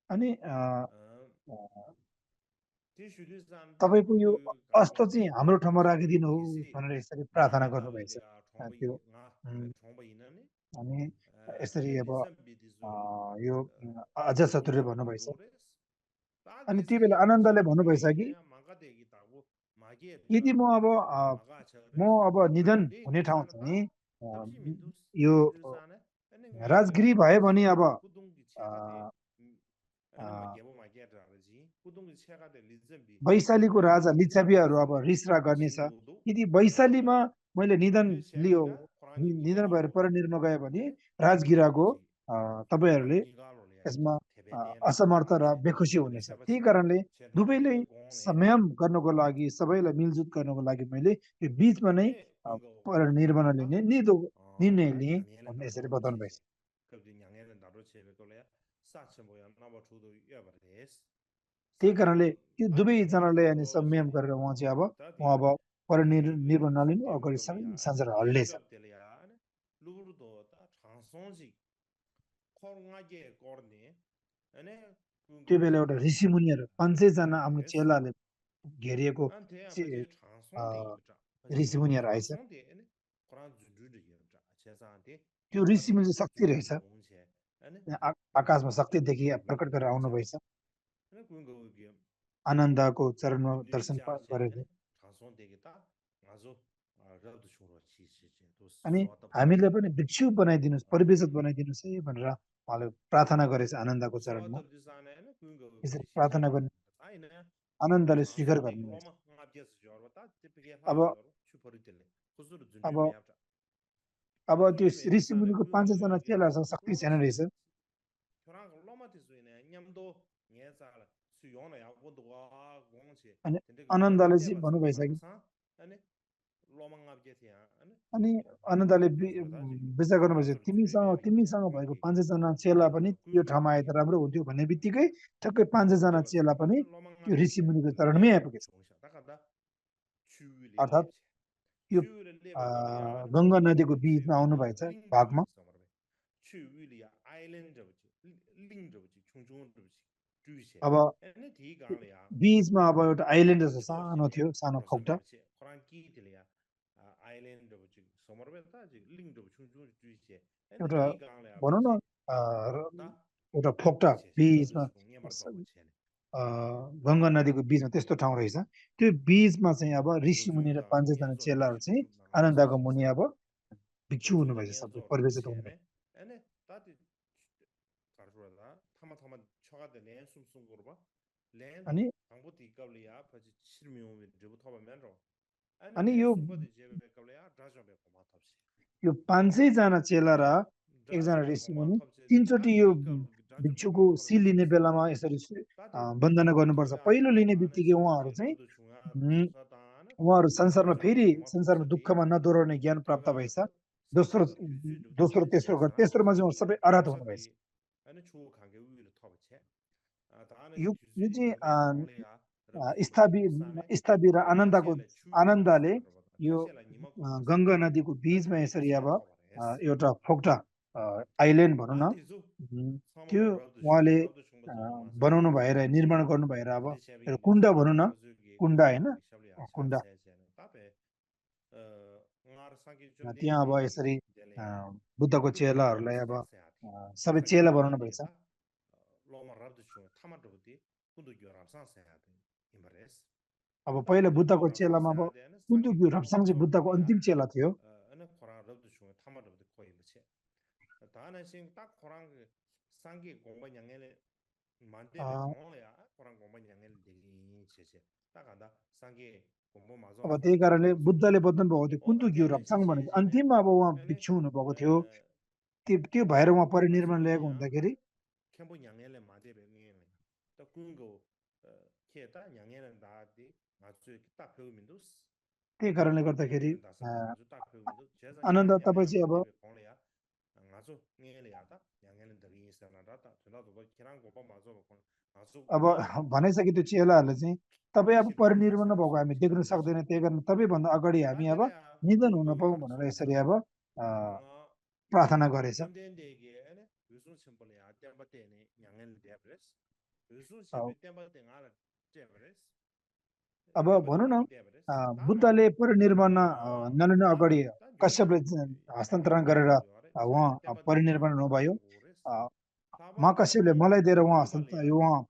अनि तपाईँको यो अस्त चाहिँ हाम्रो ठाउँमा राखिदिनु हो भनेर यसरी प्रार्थना गर्नुभएछ त्यो अनि यसरी अब यो अझ शत्रुले भन्नुभएछ अनि त्यो बेला आनन्दले भन्नुभएछ कि यदि म अब निधन हुने ठाउँ चाहिँ यो राजगिरी भयो भने अब वैशालीको राजा लिच्छविहरू अब रिसराग गर्नेछ यदि वैशालीमा मैले निधन भएर परनिर्वाण गयो भने राजगिराको तपाईँहरूले यसमा असमर्थ र बेखुसी हुनेछ त्यही कारणले दुवैले संयम गर्नको लागि सबैलाई मिलजुल गर्नको लागि मैले यो बीचमा नै निर्णय लिने निर्णय लिएँ भन्ने यसरी बताउनु भएछ त्यही कारणले त्यो दुवैजनाले अनि संयम गरेर उहाँ चाहिँ अब परनिर्वाण नलिनु अगाडि साँझ हल्लेछ त्यो बेला एउटा ऋषि मुनिहरू 500 जना आफ्नो चेलाले घेरिएको ऋषि मुनिहरू आएछ त्यो ऋषि मुनि शक्ति रहेछ आकाशमा शक्ति देखि प्रकट गरेर आउनु भएछ आनन्दको चरणमा दर्शन गरेको अनि हामीले पनि भिक्षु बनाइदिनुहोस् परिवेशक बनाइदिनुहोस् है भनेर उहाँले प्रार्थना गरेछ आनन्दको चरणमा यसरी प्रार्थना गर्ने आनन्दले स्वीकार गर्नुभएछ अब त्यो ऋषि मुनिको 500 जना चेलासँग शक्ति छैन रहेछ अनि आनन्दले चाहिँ भन्नुभएछ कि अनि आनन्दले विचार गर्नुभएछ तिमीसँग भएको 500 जना चेला पनि यो ठाउँमा आए त राम्रो हुन्थ्यो भन्ने बित्तिकै ठक्कै 500 जना चेला पनि त्यो ऋषि मुनिको चरणमै आइपुगेछ अर्थात् यो गङ्गा नदीको बीचमा आउनु भएछ भागमा अब बीचमा अब एउटा आइल्यान्ड जस्तो सानो थियो सानो फोक्टा एउटा भनौँ न एउटा फोक्टा बीचमा गङ्गा नदीको बीचमा त्यस्तो ठाउँ रहेछ त्यो बीचमा चाहिँ अब ऋषि मुनि र 500 जना चेलाहरू चाहिँ आनन्दको मुनि अब भिक्षु हुनुभएछ सबै परिवेशित हुनुभएछ अनि यो 500 जना चेला र एकजना ऋषि मुनि 3 चोटि यो भिक्षुको सिल लिने बेलामा यसरी वन्दना गर्नुपर्छ पहिलो लिने बित्तिकै उहाँहरू संसारमा दुःखमा नदोहोर्याउने ज्ञान प्राप्त भएछ दोस्रो तेस्रोमा चाहिँ सबै अर्हत हुनुभएछ यो चाहिँ स्थाबी र आनन्दले यो गङ्गा नदीको बीचमा यसरी अब एउटा फोक्टा आइल्यान्ड भनौँ न त्यो उहाँले बनाउनु भएर निर्माण गर्नु भएर अब कुण्ड भनौँ न कुण्ड होइन कुण्ड त्यहाँ अब यसरी बुद्धको चेलाहरूलाई अब सबै चेला बनाउनु भएछ अब पहिला बुद्धको चेलामा अब कुन्तुग्यो रप्साङ चाहिँ बुद्धको अन्तिम चेला थियो अब त्यही कारणले बुद्धले बताउनु भएको थियो कुन्तुग्यो रप्साङ भनेको अन्तिममा अब उहाँ भिक्षु हुनुभएको थियो त्यो भएर उहाँ परिनिर्वाण ल्याएको हुँदाखेरि त्यही कारणले गर्दाखेरि आनन्द तपाईँ चाहिँ अब भनाइसके त्यो चेलाहरूले चाहिँ तपाईँ अब परिनिर्वाण भएको हामी देख्न सक्दैन त्यही कारण तपाईँभन्दा अगाडि हामी अब निधन हुन पाऊँ भनेर यसरी अब प्रार्थना गरेछ अब भनौँ न बुद्धले परिनिर्वाण नलिनु अगाडि कश्यपले हस्तान्तरण गरेर उहाँ परिनिर्वाण हुनुभयो। महाकश्यपले मलाई दिएर उहाँ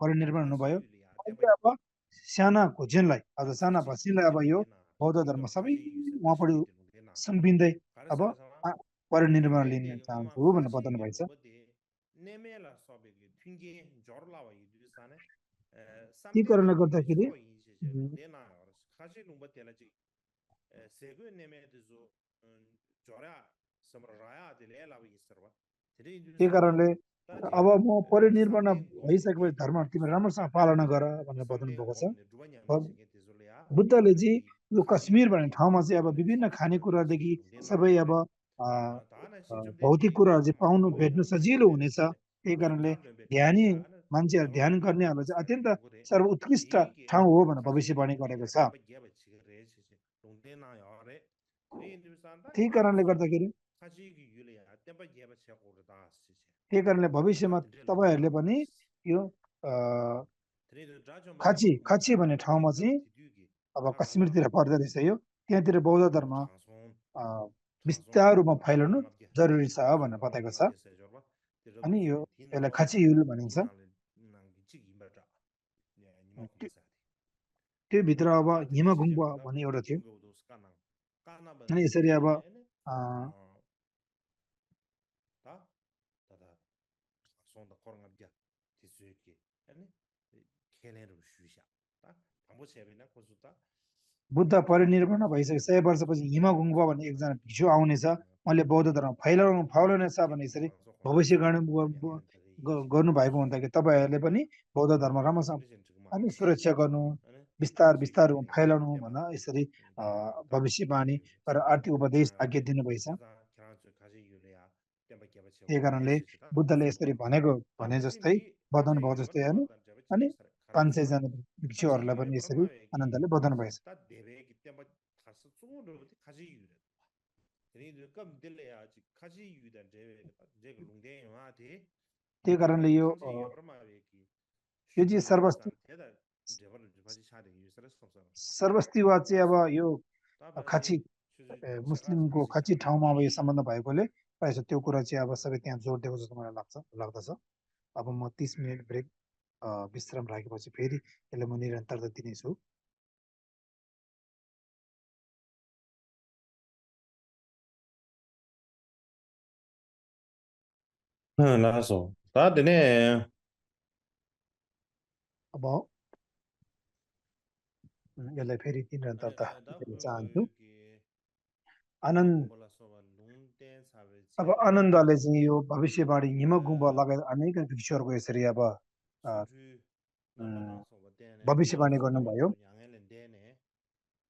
परिनिर्वाण हुनुभयो। अहिले अब साना खोजेनलाई अझ साना भसिनलाई अब यो बौद्ध धर्म सबै उहाँपट्टि सम्पिँदै अब परिनिर्वाण लिन चाहन्छु भनेर बताउनु भएछ। त्यही कारणले गर्दाखेरि त्यही कारणले अब म परिनिर्वाण भइसकेपछि धर्म तिमीले राम्रोसँग पालना गर भनेर बताउनु भएको छ। बुद्धले चाहिँ यो कश्मीर भन्ने ठाउँमा चाहिँ अब विभिन्न खानेकुरादेखि सबै अब भौतिक कुराहरू चाहिँ पाउनु भेट्नु सजिलो हुनेछ। त्यही कारणले ध्यानी मान्छेहरू ध्यान गर्नेहरूलाई चाहिँ अत्यन्त सर्वोत्कृष्ट ठाउँ हो भनेर भविष्यवाणी गरेको छ। त्यही कारणले गर्दाखेरि भविष्यमा तपाईँहरूले पनि यो खाची भन्ने ठाउँमा चाहिँ अब कश्मीरतिर पर्दो रहेछ यो, त्यहाँतिर बौद्ध धर्म विस्तार रूपमा फैलाउनु जरुरी छ भनेर बताएको छ। अनि यो यसलाई खाची युल भनिन्छ। त्यो भित्र अब हिमगुम्बा भन्ने एउटा थियो। अनि यसरी अब बुद्ध परिनिर्वाण भइसके 100 वर्षपछि हिमगुम्बा भन्ने एकजना भिक्षु आउनेछ, उहाँले बौद्ध धर्म फैलाउनेछ भन्ने यसरी भविष्य गर्नु भएको हुँदाखेरि तपाईँहरूले पनि बौद्ध धर्म राम्रोसँग अनि सुरक्षा गर्नु, बिस्तार फैलाउनु भन्न यसरी भविष्यवाणी र आर्थिक उपदेश आज्ञा दिनुभएछ। त्यही कारणले बुद्धले यसरी भने जस्तै बताउनु भयो जस्तै अनि 500 जना भिक्षुहरूलाई पनि यसरी आनन्दले बताउनु भएछ। त्यही कारणले यो चाहिँ सर्वस्तिवाद चाहिँ अब यो खाची मुस्लिमको खाची ठाउँमा अब यो सम्बन्ध भएकोले प्रायः त्यो कुरा चाहिँ अब सबै त्यहाँ जोड दिएको जस्तो मलाई लाग्दछ। अब म 30 मिनट ब्रेक विश्राम राखेपछि फेरि यसलाई म निरन्तरता दिनेछु। अब यसलाई फेरि निरन्तरता दिन चाहन्छु। अब आनन्दले चाहिँ यो भविष्यवाणी हिमगुम्बा लगायत अनेक भिक्षुहरूको यसरी अब भविष्यवाणी गर्नुभयो।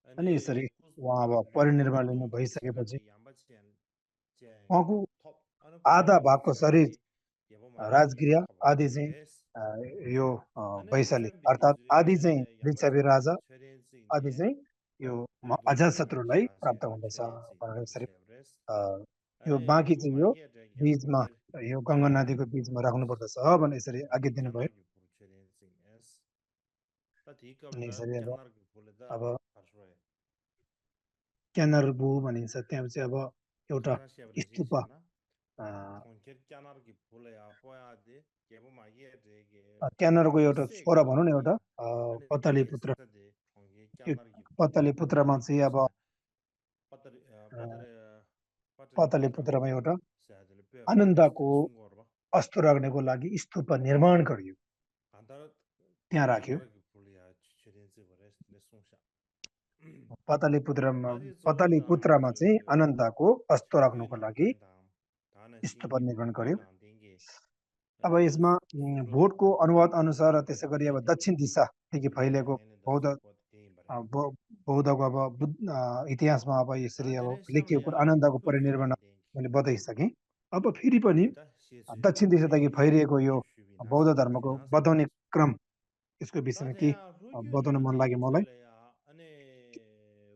अनि यसरी उहाँ अब परिनिर्वाण लिनु भइसकेपछि उहाँको आधा भागको शरीर राजगृह, आदि चाहिँ यो वैशाली अर्थात् आदि चाहिँ लिच्छवी राजा, आदि चाहिँ यो अजातशत्रुलाई प्राप्त हुँदछ भनेर यसरी यो बाँकी चाहिँ यो बीचमा यो गङ्गा नदीको बीचमा राख्नु पर्दछ भनेर यसरी आज्ञा दिनुभयो। अनि यसरी अब क्यानरबु भनिन्छ, त्यहाँ चाहिँ अब एउटा स्तूप क्यानरको एउटा छोरा भनौँ न, एउटा पतलीपुत्रमा चाहिँ अब पतलीपुत्रमा एउटा आनन्दको अस्तु राख्नको लागि स्तूप निर्माण गरियो, त्यहाँ राख्यो। पतलीपुत्रमा चाहिँ आनन्दको अस्तु राख्नको लागि स्तूप निर्माण गर्यो। अब यसमा भोटको अनुवाद अनुसार त्यसै गरी अब दक्षिण दिशादेखि फैलिएको बौद्धको अब इतिहासमा अब यसरी अब लेखिएको आनन्दको परिनिर्वाण मैले बताइसकेँ। अब फेरि पनि दक्षिण दिशादेखि फैलिएको यो बौद्ध धर्मको बताउने क्रम, यसको विषयमा के बताउन मन लाग्यो मलाई।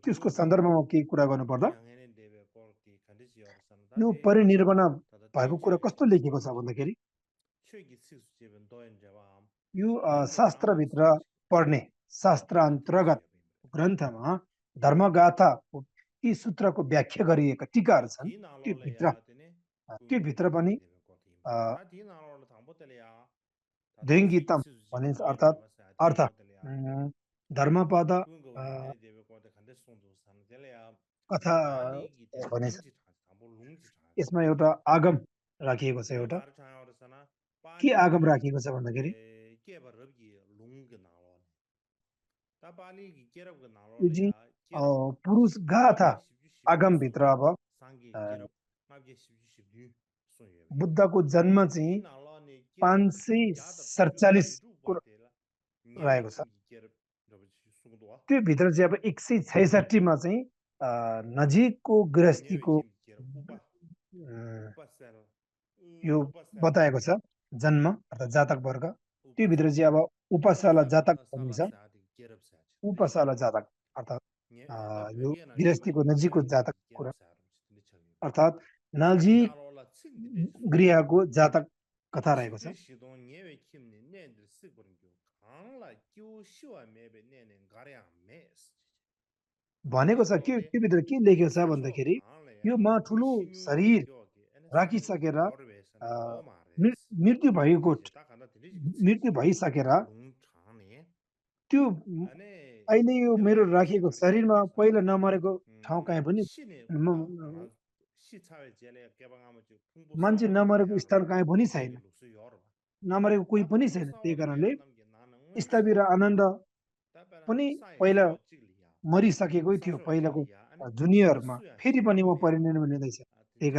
त्यसको सन्दर्भमा केही कुरा गर्नुपर्दा यो परिनिर्वाण भएको कुरा कस्तो लेखेको छ भन्दाखेरि यो शास्त्रभित्र पढ्ने, शास्त्र अन्तर्गत ग्रन्थमा धर्मगाथाको ती सूत्रको व्याख्या गरिएका टीकाहरू छन् त्यो भित्र पनि द्वैङ्गितम भनिन्छ अर्थात् अर्थ धर्मपद कथा भनिन्छ यसमा एउटा आगम राखिएको छ एउटा के आगम राखिएको छ भन्दाखेरि पुरुष गाथा आगमभित्र अब बुद्धको जन्म चाहिँ 547 रहेको छ त्यो भित्र चाहिँ अब 166 मा चाहिँ नजिकको गृहस्थीको यो बताएको छ जन्म अर्थात् जातक वर्ग त्यो भित्र चाहिँ अब उपसाला जातक भनिन्छ उपसाला जातक अर्थात् यो गृहस्थीको नजिकको जातक कुरा अर्थात् नजिक गृहको जातक कथा रहेको छ भनेको छ के त्यो भित्र के लेखेको छ भन्दाखेरि यो म ठुलो शरीर राखिसकेर मृत्यु भइसकेर त्यो अहिले यो मेरो राखिएको शरीरमा पहिला नमरेको ठाउँ कहीँ पनि मान्छे नमरेको स्थान कहीँ पनि छैन नमरेको कोही पनि छैन त्यही कारणले स्थविर आनन्द पनि पहिला मरिसकेकै थियो पहिलाको जुनियरमा फेरि पनि म परिनिर्वाण लिँदैछ त्यही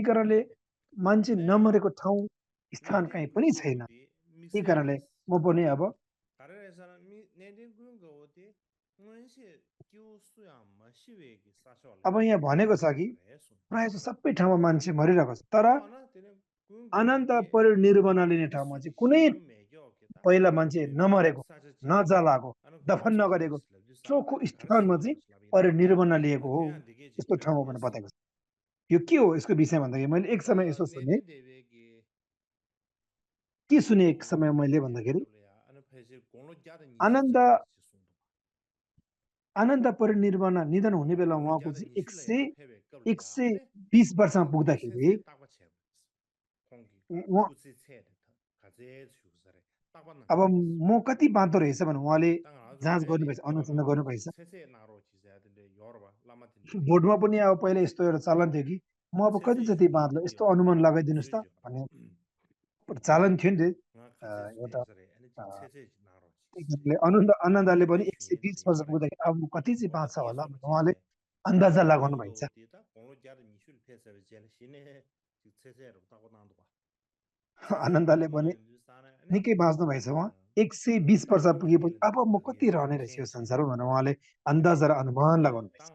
कारणले मान्छे नमरेको ठाउँ स्थान कहीँ पनि छैन त्यही कारणले म पनि अब यहाँ भनेको छ कि प्रायः सबै ठाउँमा मान्छे मरिरहेको छ तर अनन्त परिनिर्वाण लिने ठाउँमा चाहिँ कुनै पहिला मान्छे नमरेको नजलाएको दफन नगरेको चोखो स्थानमा चाहिँ परिनिर्वाण लिएको हो यस्तो ठाउँमा पनि बताएको छ यो के हो यसको विषय भन्दाखेरि मैले एक समय यसो सुने के सुने एक समय मैले भन्दाखेरि आनन्द परिनिर्वाण निधन हुने बेला उहाँको चाहिँ 120 वर्षमा पुग्दाखेरि अब म कति बाँच्दो रहेछ भने उहाँले जाँच गर्नुभएछ अनुसन्धान गर्नुभएछ बोर्डमा पनि अब पहिला यस्तो एउटा चलन थियो कि म अब कति जति बाँच्लो यस्तो अनुमान लगाइदिनुहोस् त भन्ने चलन थियो नि एउटा आनन्दले पनि 120 वर्ष पुग्दाखेरि अब कति चाहिँ बाँच्छ होला उहाँले अन्दाजा लगाउनु भएछ आनन्दले पनि निकै बाँच्नु भएछ उहाँ 120 वर्ष पुगेपछि अब म कति रहने रहेछ यो संसारमा भनेर उहाँले अन्दाज र अनुमान लगाउनु भएछ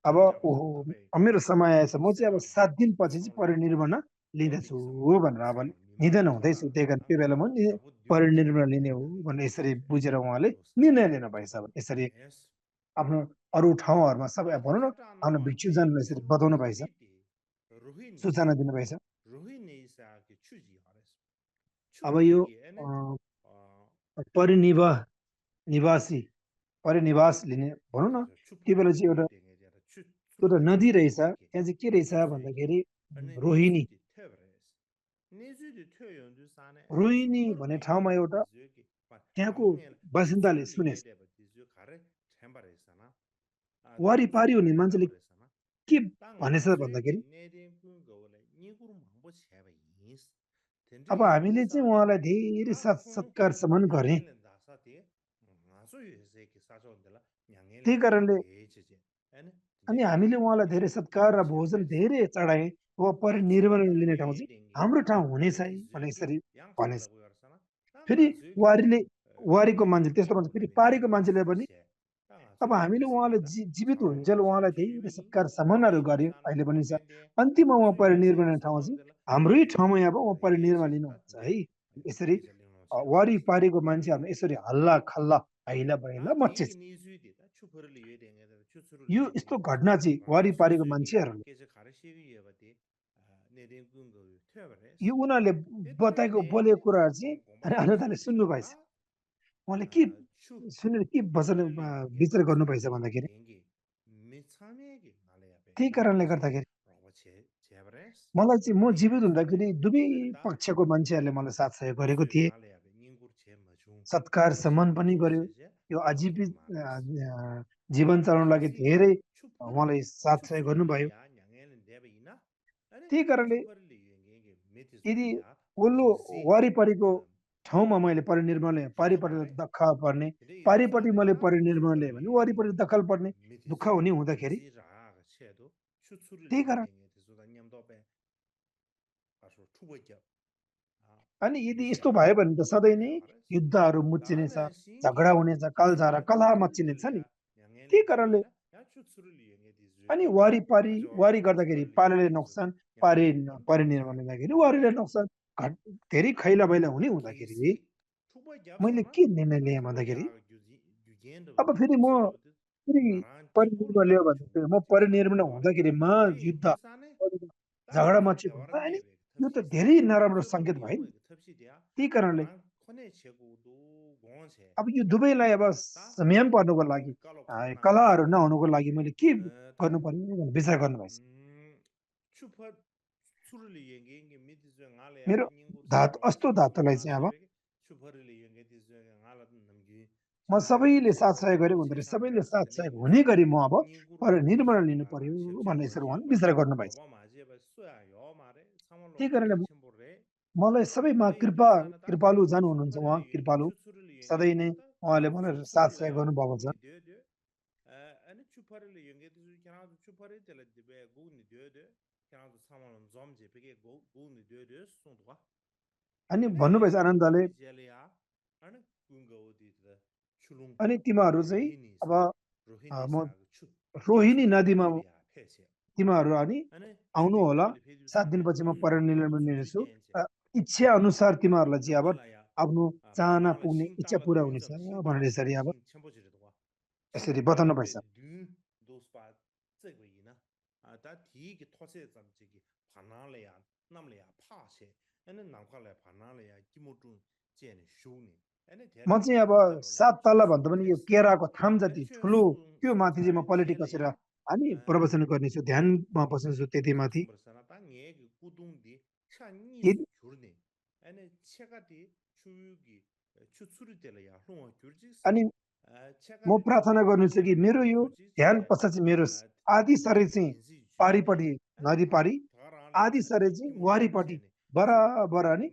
अब ओहो मेरो समय आएछ म चाहिँ अब 7 दिनपछि चाहिँ परिनिर्वाण लिँदैछु भनेर अब निधन हुँदैछु त्यही कारण त्यो बेला म परिनिर्वाण लिने हो भनेर यसरी बुझेर उहाँले निर्णय लिनु भएछ यसरी आफ्नो अरू ठाउँहरूमा सबै भनौँ न आफ्नो भिक्षुजनलाई यसरी बताउनु भएछ सूचना दिनुभएछ अब यो परिनिवास लिने भनौँ न त्यो बेला चाहिँ एउटा नदी रहेछ त्यहाँ चाहिँ के रहेछ भन्दाखेरि रोहिणी भन्ने ठाउँमा एउटा त्यहाँको बासिन्दाले सुने वारिपारि हुने मान्छेले के भनेछ भन्दाखेरि अब हामीले चाहिँ उहाँलाई धेरै सत्कार सम्मान गर्ने त्यही कारणले अनि हामीले उहाँलाई धेरै सत्कार र भोजन धेरै चढाए अब परिनिर्वाण लिने ठाउँ चाहिँ हाम्रो ठाउँ हुनेछ है भने यसरी भनेछ फेरि वारीको मान्छे त्यस्तो भन्छ फेरि पारीको मान्छेले पनि अब हामीले उहाँलाई जीवित हुन्जेल उहाँलाई धेरै सत्कार सम्मानहरू गर्यो अहिले पनि छ अन्तिममा उहाँ परिनिर्वाण ठाउँ चाहिँ हाम्रै ठाउँमा अब उहाँ परिनिर्वाण लिनुहुन्छ है यसरी वारिपारिको मान्छेहरू यसरी हल्ला खल्ला हैला बैला मच्चिन्छ यो यस्तो घटना चाहिँ वरिपरिको मान्छेहरूले यो उनीहरूले बताएको बोलेको कुराहरू चाहिँ अनि अनन्तले सुन्नु भएछ उहाँले के सुनेर के वचन विचार गर्नु भएछ भन्दाखेरि त्यही कारणले गर्दाखेरि मलाई चाहिँ म जीवित हुँदाखेरि दुवै पक्षको मान्छेहरूले मलाई साथ सहयोग गरेको थिए सत्कार सम्मान पनि गर्यो यो आजीवित जीवन चलाउन लागि धेरै उहाँले साथ सहयोग गर्नुभयो त्यही कारणले यदि वल्लो वरिपरिको ठाउँमा मैले परिनिर्माण ल्याएँ पारिपट्टि दक्ख पर्ने पारिपट्टि मैले परिनिर्माण ल्याएँ भने वरिपरि दखल पर्ने दुःख हुने हुँदाखेरि त्यही कारण अनि यदि यस्तो भयो भने त सधैँ नै युद्धहरू मुच्चिनेछ झगडा हुनेछ कलझगडा कलह मच्चिनेछ नि त्यही कारणले अनि वारी गर्दाखेरि पारीले नोक्सान परिनिर्माण गर्दाखेरि वारीले नोक्सान धेरै खैला बैला हुने हुँदाखेरि मैले के निर्णय लिएँ भन्दाखेरि अब फेरि म परिनिर्माण लियो भन्दाखेरि म परिनिर्माण हुँदाखेरि म युद्ध झगडा मच्चियो भने अनि यो त धेरै नराम्रो सङ्केत भयो नि त्यही कारणले अब यो दुवैलाई अब संयम पर्नुको लागि कलहहरू नहुनुको लागि मैले के गर्नु पर्ने भनेर विचार गर्नुभएछ मेरो अस्तो धातुलाई चाहिँ अब म सबैले साथ सहयोग गरेँ भन्दाखेरि सबैले साथ सहयोग हुने गरी म अब निर्माण लिनु पर्यो भन्ने यसरी उहाँले विचार गर्नुभएछ त्यही कारणले मलाई सबैमा कृपालु जानु हुनुहुन्छ उहाँ कृपालु सधैँ नै उहाँले मलाई साथ सहयोग गर्नुभएको छ अनि भन्नुभएछ आनन्दले अनि तिमीहरू चाहिँ अब म रोहिणी नदीमा तिमीहरू अनि आउनु होला 7 दिनपछि म परिनिर्माण लिनेछु इच्छा अनुसार तिमीहरूलाई चाहिँ अब आफ्नो चाहना पुग्ने इच्छा पुरा हुनेछ भनेर यसरी अब यसरी बताउनु भएछ म चाहिँ अब 7 तल भन्दा पनि यो केराको थाम जति ठुलो त्यो माथि चाहिँ म पलेटी कसेर अनि प्रवचन गर्नेछु ध्यानमा बस्नेछु त्यति माथि अनि म प्रार्थना गर्नेछु कि मेरो यो ध्यान पश्चात मेरो आदि शरीर चाहिँ पारिपट्टि नदी पारी आदि शरीर चाहिँ वारिपट्टि बराबर अनि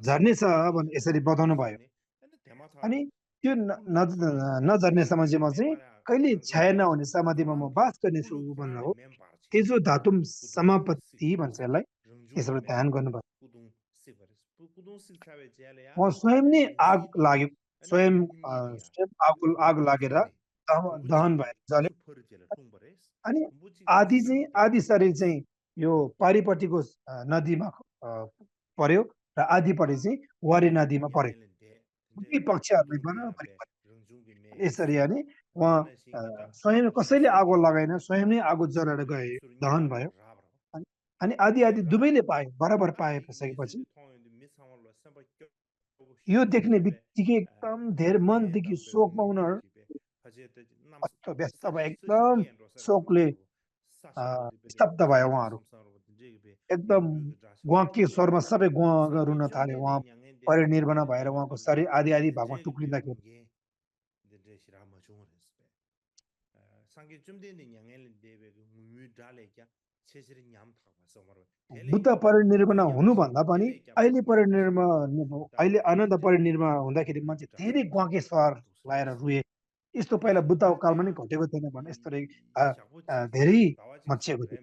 झर्नेछ भने यसरी बताउनु भयो अनि त्यो नझर्ने समाजमा चाहिँ कहिले छाया नहुने समाधिमा म बास गर्नेछु भन्नु हो तेजो धातुम समापत्ति भन्छ यसलाई यसरी ध्यान गर्नुभयो म स्वयं नै आग लाग्यो स्वयं आग लागेर दहन भयो जले अनि आदि शरीर चाहिँ यो पारिपट्टिको नदीमा पर्यो र आदिपट्टि चाहिँ वारी नदीमा पर्यो दुई पक्षहरूलाई बराबर यसरी अनि उहाँ स्वयं कसैले आगो लगाएन स्वयं नै आगो जलाएर गए दहन भयो अनि आदि दुवैले पाए बराबर पाएपछि यो देख्ने बित्तिकै एकदम धेरै मनदेखि शोकमा उनीहरू व्यस्त भयो एकदम शोकले स्तब्ध भयो उहाँहरू एकदम गुवाके स्वरमा सबै गुवा रुन थाले उहाँ परिनिर्वाण भएर उहाँको शरीर आदि भागमा टुक्रिँदाखेरि बुद्ध परिनिर्वाण हुनुभन्दा पनि अहिले आनन्द परिनिर्वाण हुँदाखेरि मान्छे धेरै गुवाके स्वर लाएर रुए यस्तो पहिला बुद्धको कालमा नै घटेको थिएन भने यस्तो धेरै मचिएको थियो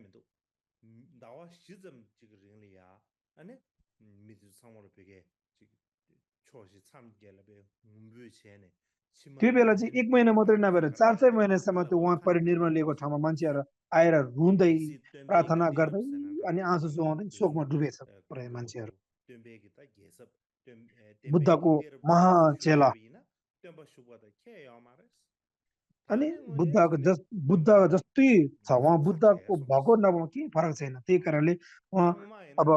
त्यो बेला चाहिँ 1 महिना मात्रै नभएर 4-4 महिनासम्म त्यो उहाँ परिनिर्वाण लिएको ठाउँमा मान्छेहरू आएर रुँदै प्रार्थना गर्दै अनि आँसु चुहाउँदै शोकमा डुबेछ पुरै मान्छेहरू बुद्धको महाचेला अनि बुद्ध जस्तै छ उहाँ बुद्धको भएको नभएको के फरक छैन त्यही कारणले उहाँ अब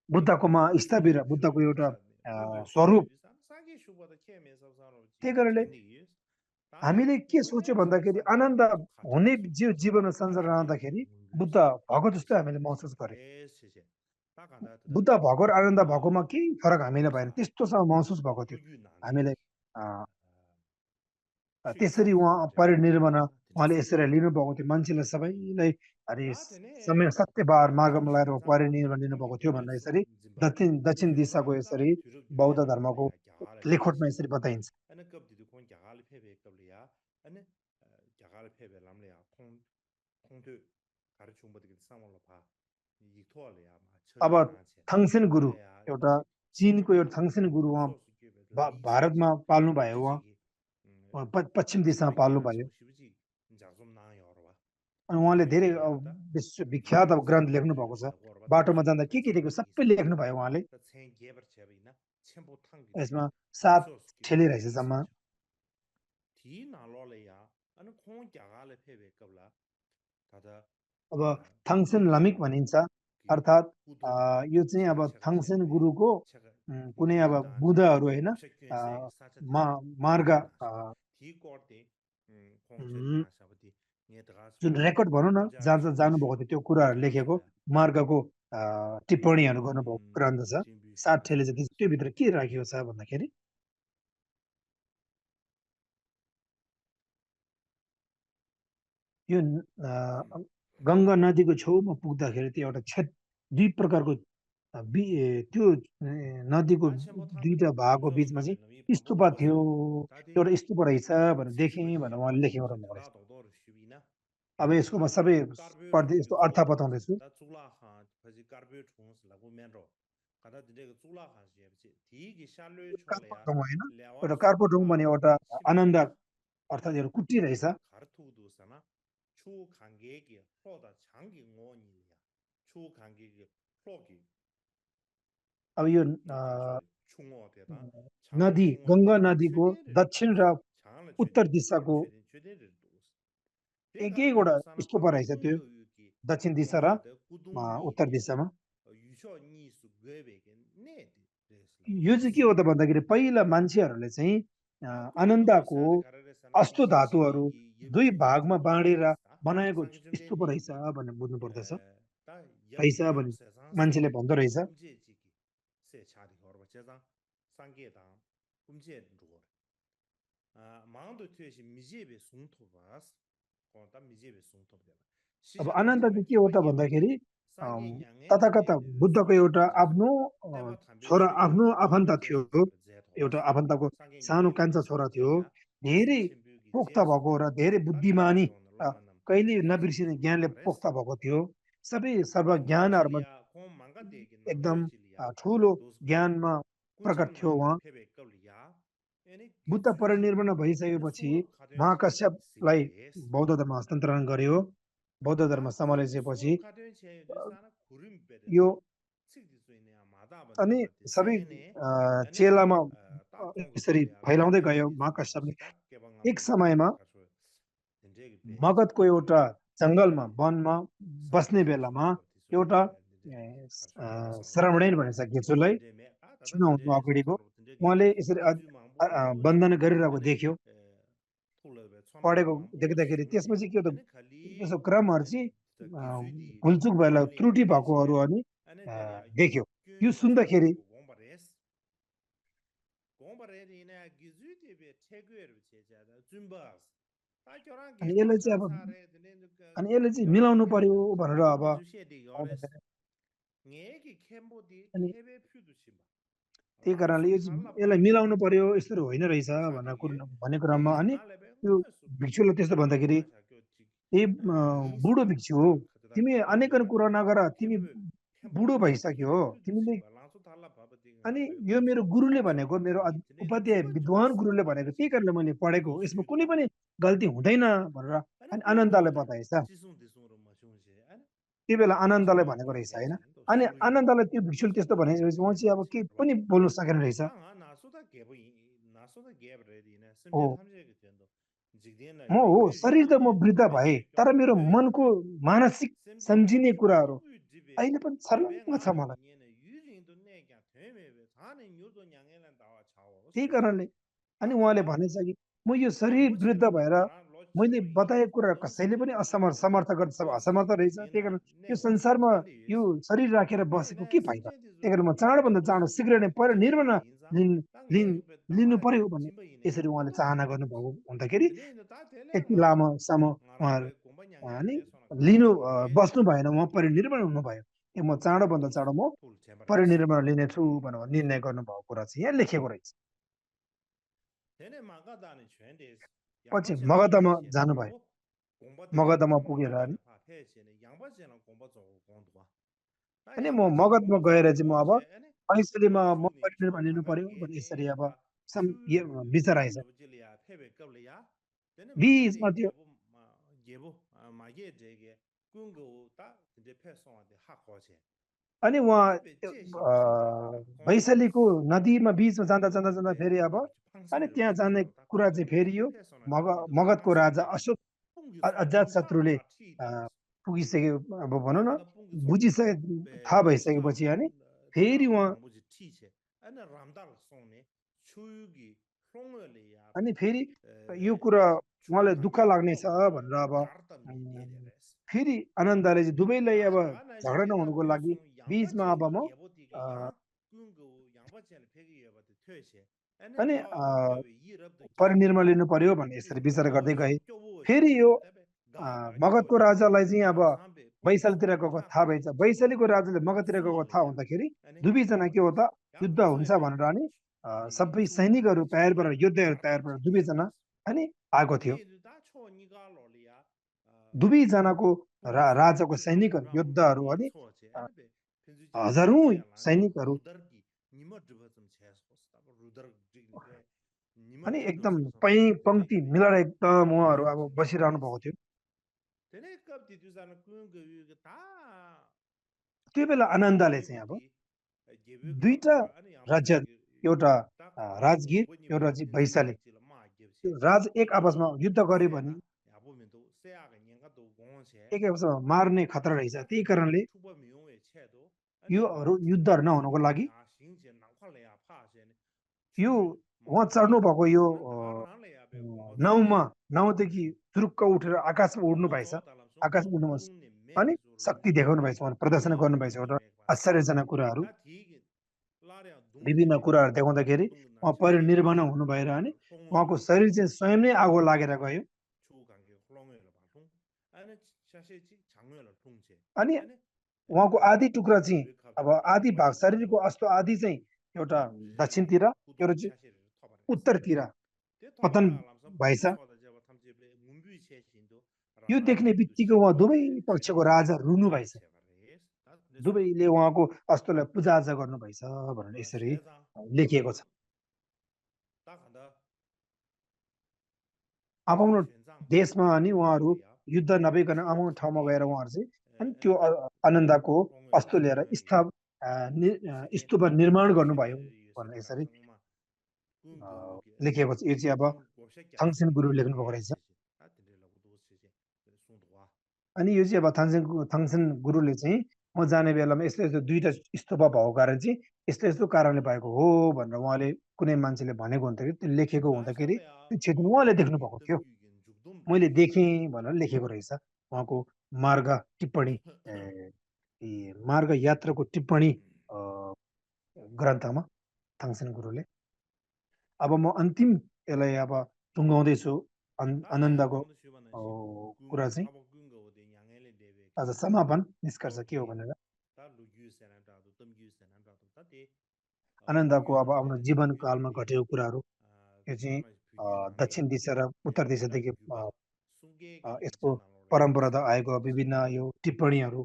बुद्धकोमा स्थविर बुद्धको एउटा स्वरूप त्यही कारणले हामीले के सोच्यो भन्दाखेरि आनन्द हुने जीवन संसार रहँदाखेरि बुद्ध भएको जस्तो हामीले महसुस गर्यो बुद्ध भएको र आनन्द भएकोमा केही फरक हामीले भएन त्यस्तोसँग महसुस भएको थियो हामीलाई त्यसरी उहाँ परिनिर्वाण उहाँले यसरी लिनुभएको थियो मान्छेलाई सबैलाई अरे समय सत्यबार मार्गमा लगाएर परिनिर्वाण लिनुभएको थियो भन्दा यसरी दक्षिण दिशाको यसरी बौद्ध धर्मको लेखोटमा यसरी बताइन्छ अब थङसेन गुरु एउटा चीनको एउटा थङसेन गुरु उहाँ भारतमा पाल्नु भयो उहाँ पश्चिम दिशामा पाल्नु भयो अनि उहाँले धेरै विख्यात अब ग्रन्थ लेख्नु भएको छ बाटोमा जाँदा के दिएको सबै लेख्नु भयो उहाँले यसमा 7 ठेली रहेछ जम्मा अब थङसेन लामिक भनिन्छ अर्थात् यो चाहिँ अब थङसेन गुरुको कुनै अब बुद्धहरू हैन मार्ग जुन रेकर्ड भनौँ न जहाँ जानुभएको थियो त्यो कुराहरू लेखेको मार्गको टिप्पणीहरू गर्नुभएको ग्रन्थ छ 7 ठेले जति त्यो भित्र के राखिएको छ भन्दाखेरि यो गङ्गा नदीको छेउमा पुग्दाखेरि त्यो एउटा दुई प्रकारको त्यो नदीको दुईटा भागको बीचमा चाहिँ स्तूपा थियो एउटा स्तूप रहेछ भनेर देखेँ भनेर उहाँले लेखेको रहनुभएको रहेछ अब यसको म सबै पढ्दै यसको अर्थ बताउँदैछु एउटा कार्पोटुङ भने एउटा आनन्द अर्थात् एउटा कुटी रहेछ अब यो नदी गङ्गा नदीको दक्षिण र उत्तर दिशाको एकैवटा स्तूप रहेछ त्यो दक्षिण दिशा र उत्तर दिशामा यो चाहिँ के हो त भन्दाखेरि पहिला मान्छेहरूले चाहिँ आनन्दको अष्ट धातुहरू दुई भागमा बाँडेर बनाएको स्तूप रहेछ भनेर बुझ्नु पर्दछ रहेछ भने मान्छेले भन्दो रहेछ अब आनन्द चाहिँ के हो त भन्दाखेरि तथाकथा बुद्धको एउटा आफ्नो छोरा आफ्नो आफन्त थियो एउटा आफन्तको सानो कान्छा छोरा थियो धेरै पोख्त भएको र धेरै बुद्धिमानी कहिले नबिर्सिने ज्ञानले पोख्त भएको थियो सबै सर्व ज्ञानहरुमा एकदम ठुलो ज्ञानमा प्रकट थियो उहाँ बुद्ध परिनिर्वाण भइसकेपछि महाकाश्यपलाई बौद्ध धर्म हस्तान्तरण गर्यो बौद्ध धर्म सम्हालेपछि यो अनि सबै चेलामा यसरी फैलाउँदै गयो महाकाश्यपले एक समयमा मगधको एउटा जंगलमा वनमा बस्ने बेलामा एउटा श्रवणेन भनिन्छ गेचुलाई चिनाउनु अगाडिको उहाँले यसरी बन्धन गरिरहेको देख्यो पढेको देख्दाखेरि त्यसपछि के हो त यसो क्रमहरु चाहिँ भुलचुक भएर त्रुटि भएकोहरु अनि देख्यो यो सुन्दाखेरि अनि यसले चाहिँ मिलाउनु पर्यो भनेर अब त्यही कारणले यसलाई मिलाउनु पर्यो यसरी होइन रहेछ भन्ने क्रममा अनि यो भिक्षुले त्यस्तो भन्दाखेरि ए बुढो भिक्षु हो तिमी अनेकन कुरा नगर तिमी बुढो भइसक्यो हो तिमीले अनि यो मेरो गुरुले भनेको मेरो उपाध्याय विद्वान गुरुले भनेको त्यही कारणले मैले पढेको यसमा कुनै पनि गल्ती हुँदैन भनेर अनि आनन्दले बताएछ त्यो बेला आनन्दले भनेको रहेछ हैन अनि आनन्दलाई त्यो भिक्षुले त्यस्तो भनेपछि उहाँ चाहिँ अब के पनि बोल्न सकेन रहेछ। हो म हो शरीर त म वृद्ध भए तर मेरो मनको मानसिक सम्झिने कुराहरू अहिले पनि छर्लङ्ग छ मलाई। त्यही कारणले अनि उहाँले भनेछ कि म यो शरीर वृद्ध भएर मैले बताएको कुरा कसैले पनि समर्थ गर्न असमर्थ रहेछ। त्यही कारण यो संसारमा यो शरीर राखेर बसेको के फाइदा। त्यही कारण म चाँडोभन्दा चाँडो शीघ्र नै परिनिर्वाण लिनु पर्यो भन्ने यसरी उहाँले चाहना गर्नुभएको हुँदाखेरि यति लामोसम्म उहाँहरू अनि बस्नु भएन, उहाँ परिनिर्वाण हुनुभयो। म चाँडोभन्दा चाँडो म परिनिर्वाण लिनेछु भनेर निर्णय गर्नुभएको कुरा चाहिँ यहाँ लेखेको रहेछ। पछि मगधमा जानुभयो। मगधमा पुगेर अनि म मगधमा गएर चाहिँ म अब ऐसलीमा म परिनिर्वाण लिनु पर्यो भने यसरी अब विचार आएछ। बिचमा त्यो अनि उहाँ वैशालीको नदीमा बिचमा जाँदा जाँदा जाँदा फेरि अब अनि त्यहाँ जाने कुरा चाहिँ फेरि यो मगधको राजा अजातशत्रुले पुगिसक्यो। अब भनौँ न बुझिसके थाहा भइसकेपछि अनि फेरि उहाँ अनि फेरि यो कुरा उहाँलाई दुःख लाग्नेछ भनेर अब फेरि आनन्दले चाहिँ दुवैलाई अब झगडा नहुनुको लागि बिचमा अब म अनि परिनिर्वाण लिनु पर्यो भन्ने यसरी विचार गर्दै गए। फेरि यो मगधको राजालाई चाहिँ अब वैशालीतिर गएको थाहा भएछ। वैशालीको राजाले मगधतिर गएको थाहा हुँदाखेरि दुवैजना के हो त युद्ध हुन्छ भनेर अनि सबै सैनिकहरू तयार भएर योद्धाहरू तयार भएर दुवैजना अनि आएको थियो। दुवैजनाको राजाको सैनिकहरू योद्धाहरू अनि हजारौं सैनिकहरू अनि एकदम पंक्ति मिलाएर एकदम उहाँहरू अब बसिरहनु भएको थियो। त्यो बेला आनन्दले चाहिँ अब दुईटा राज्य, एउटा राजगीर एउटा चाहिँ वैशाली, राज एक आपसमा युद्ध गर्यो भने एक आपसमा मार्ने खतरा रहेछ। त्यही कारणले यो युद्धहरू नहुनको लागि यो उहाँ चढ्नु भएको यो नाउँदेखि चुरुक्क उठेर आकाशमा उड्नु भएछ। आकाशमा उड्नु अनि शक्ति देखाउनु भएछ, उहाँ प्रदर्शन गर्नु भएछ। एउटा आश्चर्यजनक कुराहरू विभिन्न कुराहरू देखाउँदाखेरि उहाँ परिनिर्वाण हुनु भएर अनि उहाँको शरीर चाहिँ स्वयं नै आगो लागेर गयो। अनि उहाँको आधी टुक्रा चाहिँ अब आधी भाग शरीरको अस्तो आधी चाहिँ एउटा दक्षिणतिर एउटा चाहिँ उत्तरतिर पतन भएछ। यो देख्ने बित्तिकै उहाँ दुवै पक्षको राजा रुनु भएछ। दुवैले उहाँको अस्तोलाई पूजाआजा गर्नु भएछ भनेर यसरी लेखिएको छ। आफ्नो देशमा अनि उहाँहरू युद्ध नभइकन आफ्नो ठाउँमा गएर उहाँहरू चाहिँ अनि त्यो आनन्दको अस्तो लिएर स्तूप निर्माण गर्नुभयो भनेर यसरी लेखिएको छ। यो चाहिँ अब थाङसेन गुरु लेख्नु भएको रहेछ। अनि यो चाहिँ अब थाङसेन गुरुले चाहिँ म जाने बेलामा यस्तो यस्तो दुईटा स्तूप भएको कारण चाहिँ यस्तो यस्तो कारणले भएको हो भनेर उहाँले कुनै मान्छेले भनेको हुँदाखेरि त्यो लेखेको हुँदाखेरि त्यो क्षेत्र उहाँले देख्नु भएको थियो। मैले देखेँ भनेर लेखेको रहेछ उहाँको मार्ग टिप्पणी मार्ग यात्राको टिप्पणी ग्रन्थमा थाङसेन गुरुले। अब म अन्तिम यसलाई अब टुङ्गाउँदैछु आनन्दको कुरा चाहिँ आज समापन निष्कर्ष के हो भनेर आनन्दको अब आफ्नो जीवन कालमा घटेको कुराहरू यो चाहिँ दक्षिण दिशा र उत्तर दिशादेखि यसको परम्परा आएको विभिन्न यो टिप्पणीहरू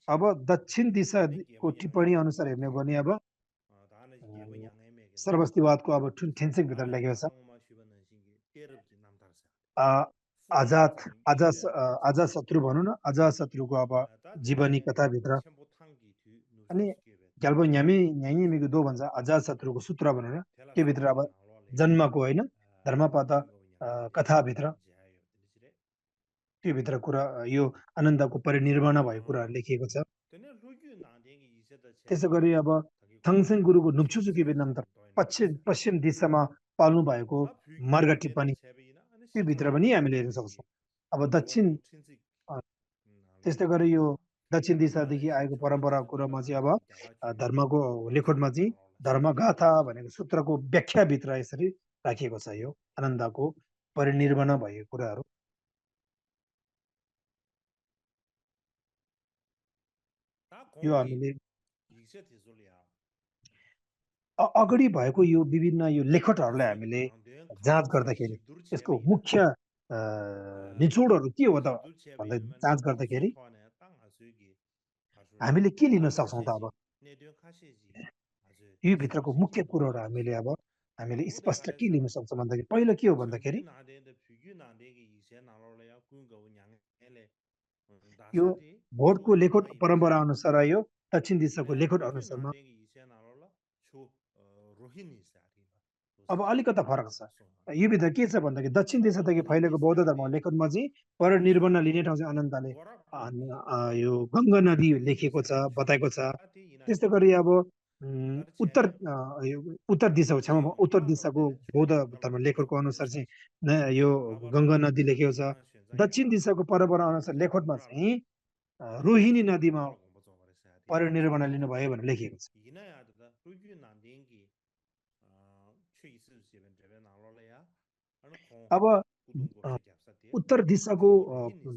अब दक्षिण दिशाको टिप्पणी अनुसार हेर्ने हो भने अब सर्वस्तिवादको अब ठिन्सेक भित्र लेखेको छ अजातशत्रु भनौँ न अजातशत्रुको अब जीवनी कथाभित्र अनि क्याल्बो न्यामी दो भन्छ अजातशत्रुको सूत्र भनेर त्यो भित्र अब जन्मको होइन धर्मपद कथाभित्र त्यो भित्र कुरा यो आनन्दको परिनिर्वाण भएको कुराहरू लेखिएको छ त्यसै गरी अब थङसेन गुरुको नुप्चुचुकी नाम त पश्चिम दिशामा पाल्नु भएको मार्ग टिप्पणी त्यो भित्र पनि हामीले हेर्न सक्छौँ अब दक्षिण त्यस्तै गरी यो दक्षिण दिशादेखि आएको परम्पराको कुरामा चाहिँ अब धर्मको लेखोटमा चाहिँ धर्मगाथा भनेको सूत्रको व्याख्याभित्र यसरी राखिएको छ यो आनन्दको परिनिर्वाण भएको कुराहरू यो हामीले अगाडि भएको यो विभिन्न यो लेखटहरूलाई हामीले जाँच गर्दाखेरि यसको मुख्य निचोडहरू के हो त भन्दै जाँच गर्दाखेरि हामीले के लिन सक्छौँ त अब यो भित्रको मुख्य कुरोहरू हामीले स्पष्ट के लिन सक्छौँ भन्दाखेरि पहिलो के हो भन्दाखेरि यो भोटको लेखोट परम्परा अनुसार यो दक्षिण दिशाको लेखोट अनुसारमा अब अलिकता फरक छ यो भित्र के छ भन्दाखेरि दक्षिण दिशादेखि फैलेको बौद्ध धर्म लेखनमा चाहिँ परिनिर्वाण लिने ठाउँ चाहिँ अनन्तले यो गङ्गा नदी लेखिएको छ बताएको छ त्यस्तै गरी अब उत्तर दिशाको छेउमा उत्तर दिशाको बौद्ध धर्म लेखको अनुसार चाहिँ यो गङ्गा नदी लेखेको छ दक्षिण दिशाको परम्परा अनुसार लेखोटमा चाहिँ रोहिणी नदीमा परिनिर्वाण लिनुभयो भनेर लेखिएको छ अब उत्तर दिशाको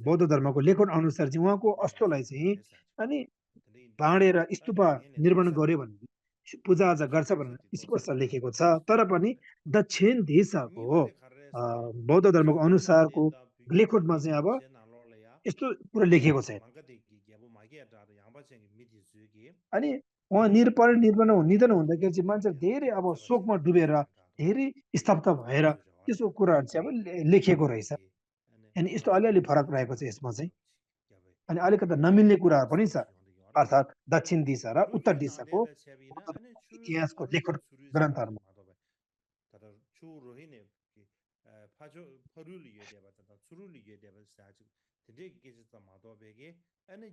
बौद्ध धर्मको लेखन अनुसार चाहिँ उहाँको अस्तोलाई चाहिँ अनि बाँडेर स्तूप निर्माण गर्यो भने पूजाआजा गर्छ भनेर स्पष्ट लेखेको छ तर पनि दक्षिण दिशाको बौद्ध धर्मको अनुसारको लेखोटमा चाहिँ अब यस्तो कुरा लेखिएको छैन अनि उहाँ परिनिर्वाण निधन हुँदाखेरि चाहिँ मान्छे धेरै अब शोकमा डुबेर धेरै स्तब्ध भएर त्यसको कुराहरू चाहिँ अब लेखिएको रहेछ अनि यस्तो अलिअलि फरक रहेको छ यसमा चाहिँ अनि अलिकति नमिल्ने कुराहरू पनि छ अर्थात् दक्षिण दिशा र उत्तर दिशाको इतिहासको लेखन ग्रन्थहरूमा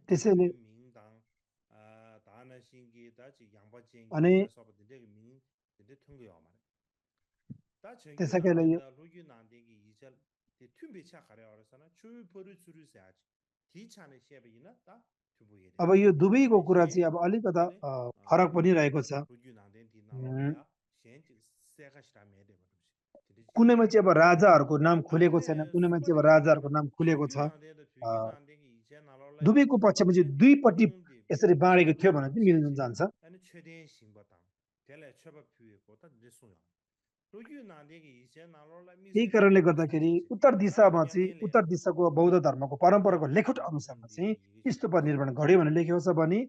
त्यसैले अनि त्यसैले यो अब यो दुवैको कुरा चाहिँ अब अलिकता फरक पनि रहेको छ कुनैमा चाहिँ अब राजाहरूको नाम खुलेको छैन कुनैमा चाहिँ अब राजाहरूको नाम खुलेको छ दुवैको पक्षमा चाहिँ दुईपट्टि यसरी बाँडेको थियो भने चाहिँ मिल्न जान्छ यही कारणले गर्दाखेरि उत्तर दिशामा चाहिँ उत्तर दिशाको बौद्ध धर्मको परम्पराको लेखोट अनुसारमा चाहिँ स्तूप निर्माण गर्यो भनेर लेखेको छ भने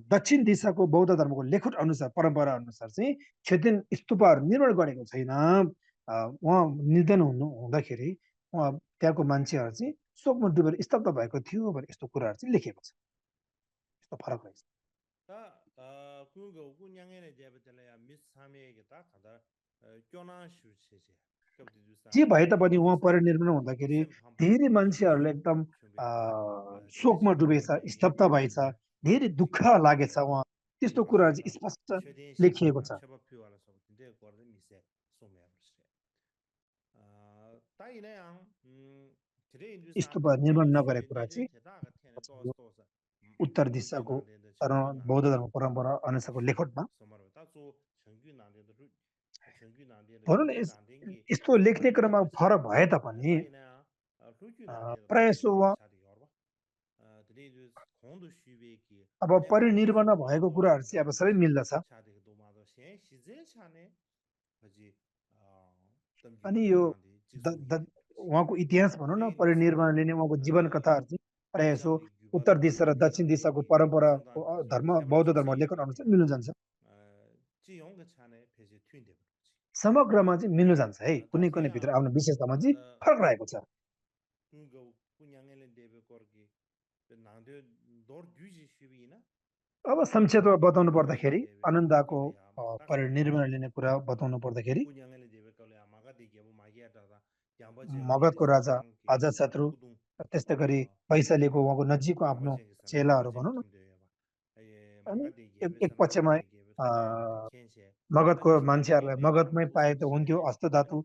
दक्षिण दिशाको बौद्ध धर्मको लेखोट अनुसार परम्परा अनुसार चाहिँ क्षेत्रीय स्तूपहरू निर्माण गरेको छैन उहाँ निधन हुँदाखेरि उहाँ त्यहाँको मान्छेहरू चाहिँ शोकमा डुबेर स्तब्ध भएको थियो भने यस्तो कुराहरू चाहिँ लेखेको छ यस्तो फरक रहेछ जे भए तापनि उहाँ परिनिर्वाण हुँदाखेरि धेरै मान्छेहरूले एकदम शोकमा डुबेछ स्तब्ध भएछ धेरै दुःख लागेछ उहाँ त्यस्तो कुराहरू चाहिँ स्पष्ट लेखिएको छ स्तूप निर्माण नगरेको कुरा चाहिँ उत्तर दिशाको बौद्ध धर्म परम्परा अनुसारको लेखोटमा भनौँ न यस्तो लेख्ने क्रममा फरक भए तापनि प्रायः जसो अब परिनिर्वाण भएको कुराहरू चाहिँ अब सबै मिल्दछ अनि यो उहाँको इतिहास भनौँ न परिनिर्वाण लिने उहाँको जीवन कथाहरू चाहिँ प्रायः जसो उत्तर दिशा र दक्षिण दिशाको परम्पराको धर्म बौद्ध धर्म लेखन अनुसार मिल्न जान्छ समग्रमा चाहिँ मिल्न जान्छ है कुनै कुनै भित्र आफ्नो विशेषतामा चाहिँ फरक रहेको छ अब संक्षेपमा बताउनु पर्दाखेरि आनन्दको परिनिर्वाण लिने कुरा बताउनु पर्दाखेरि मगधको राजा अजातशत्रु त्यस्तै गरी वैशालीको उहाँको नजिकको आफ्नो चेलाहरू भनौँ न अनि एक पक्षमा मगधको मान्छेहरूलाई मगधमै पाए त हुन्थ्यो अस्त धातु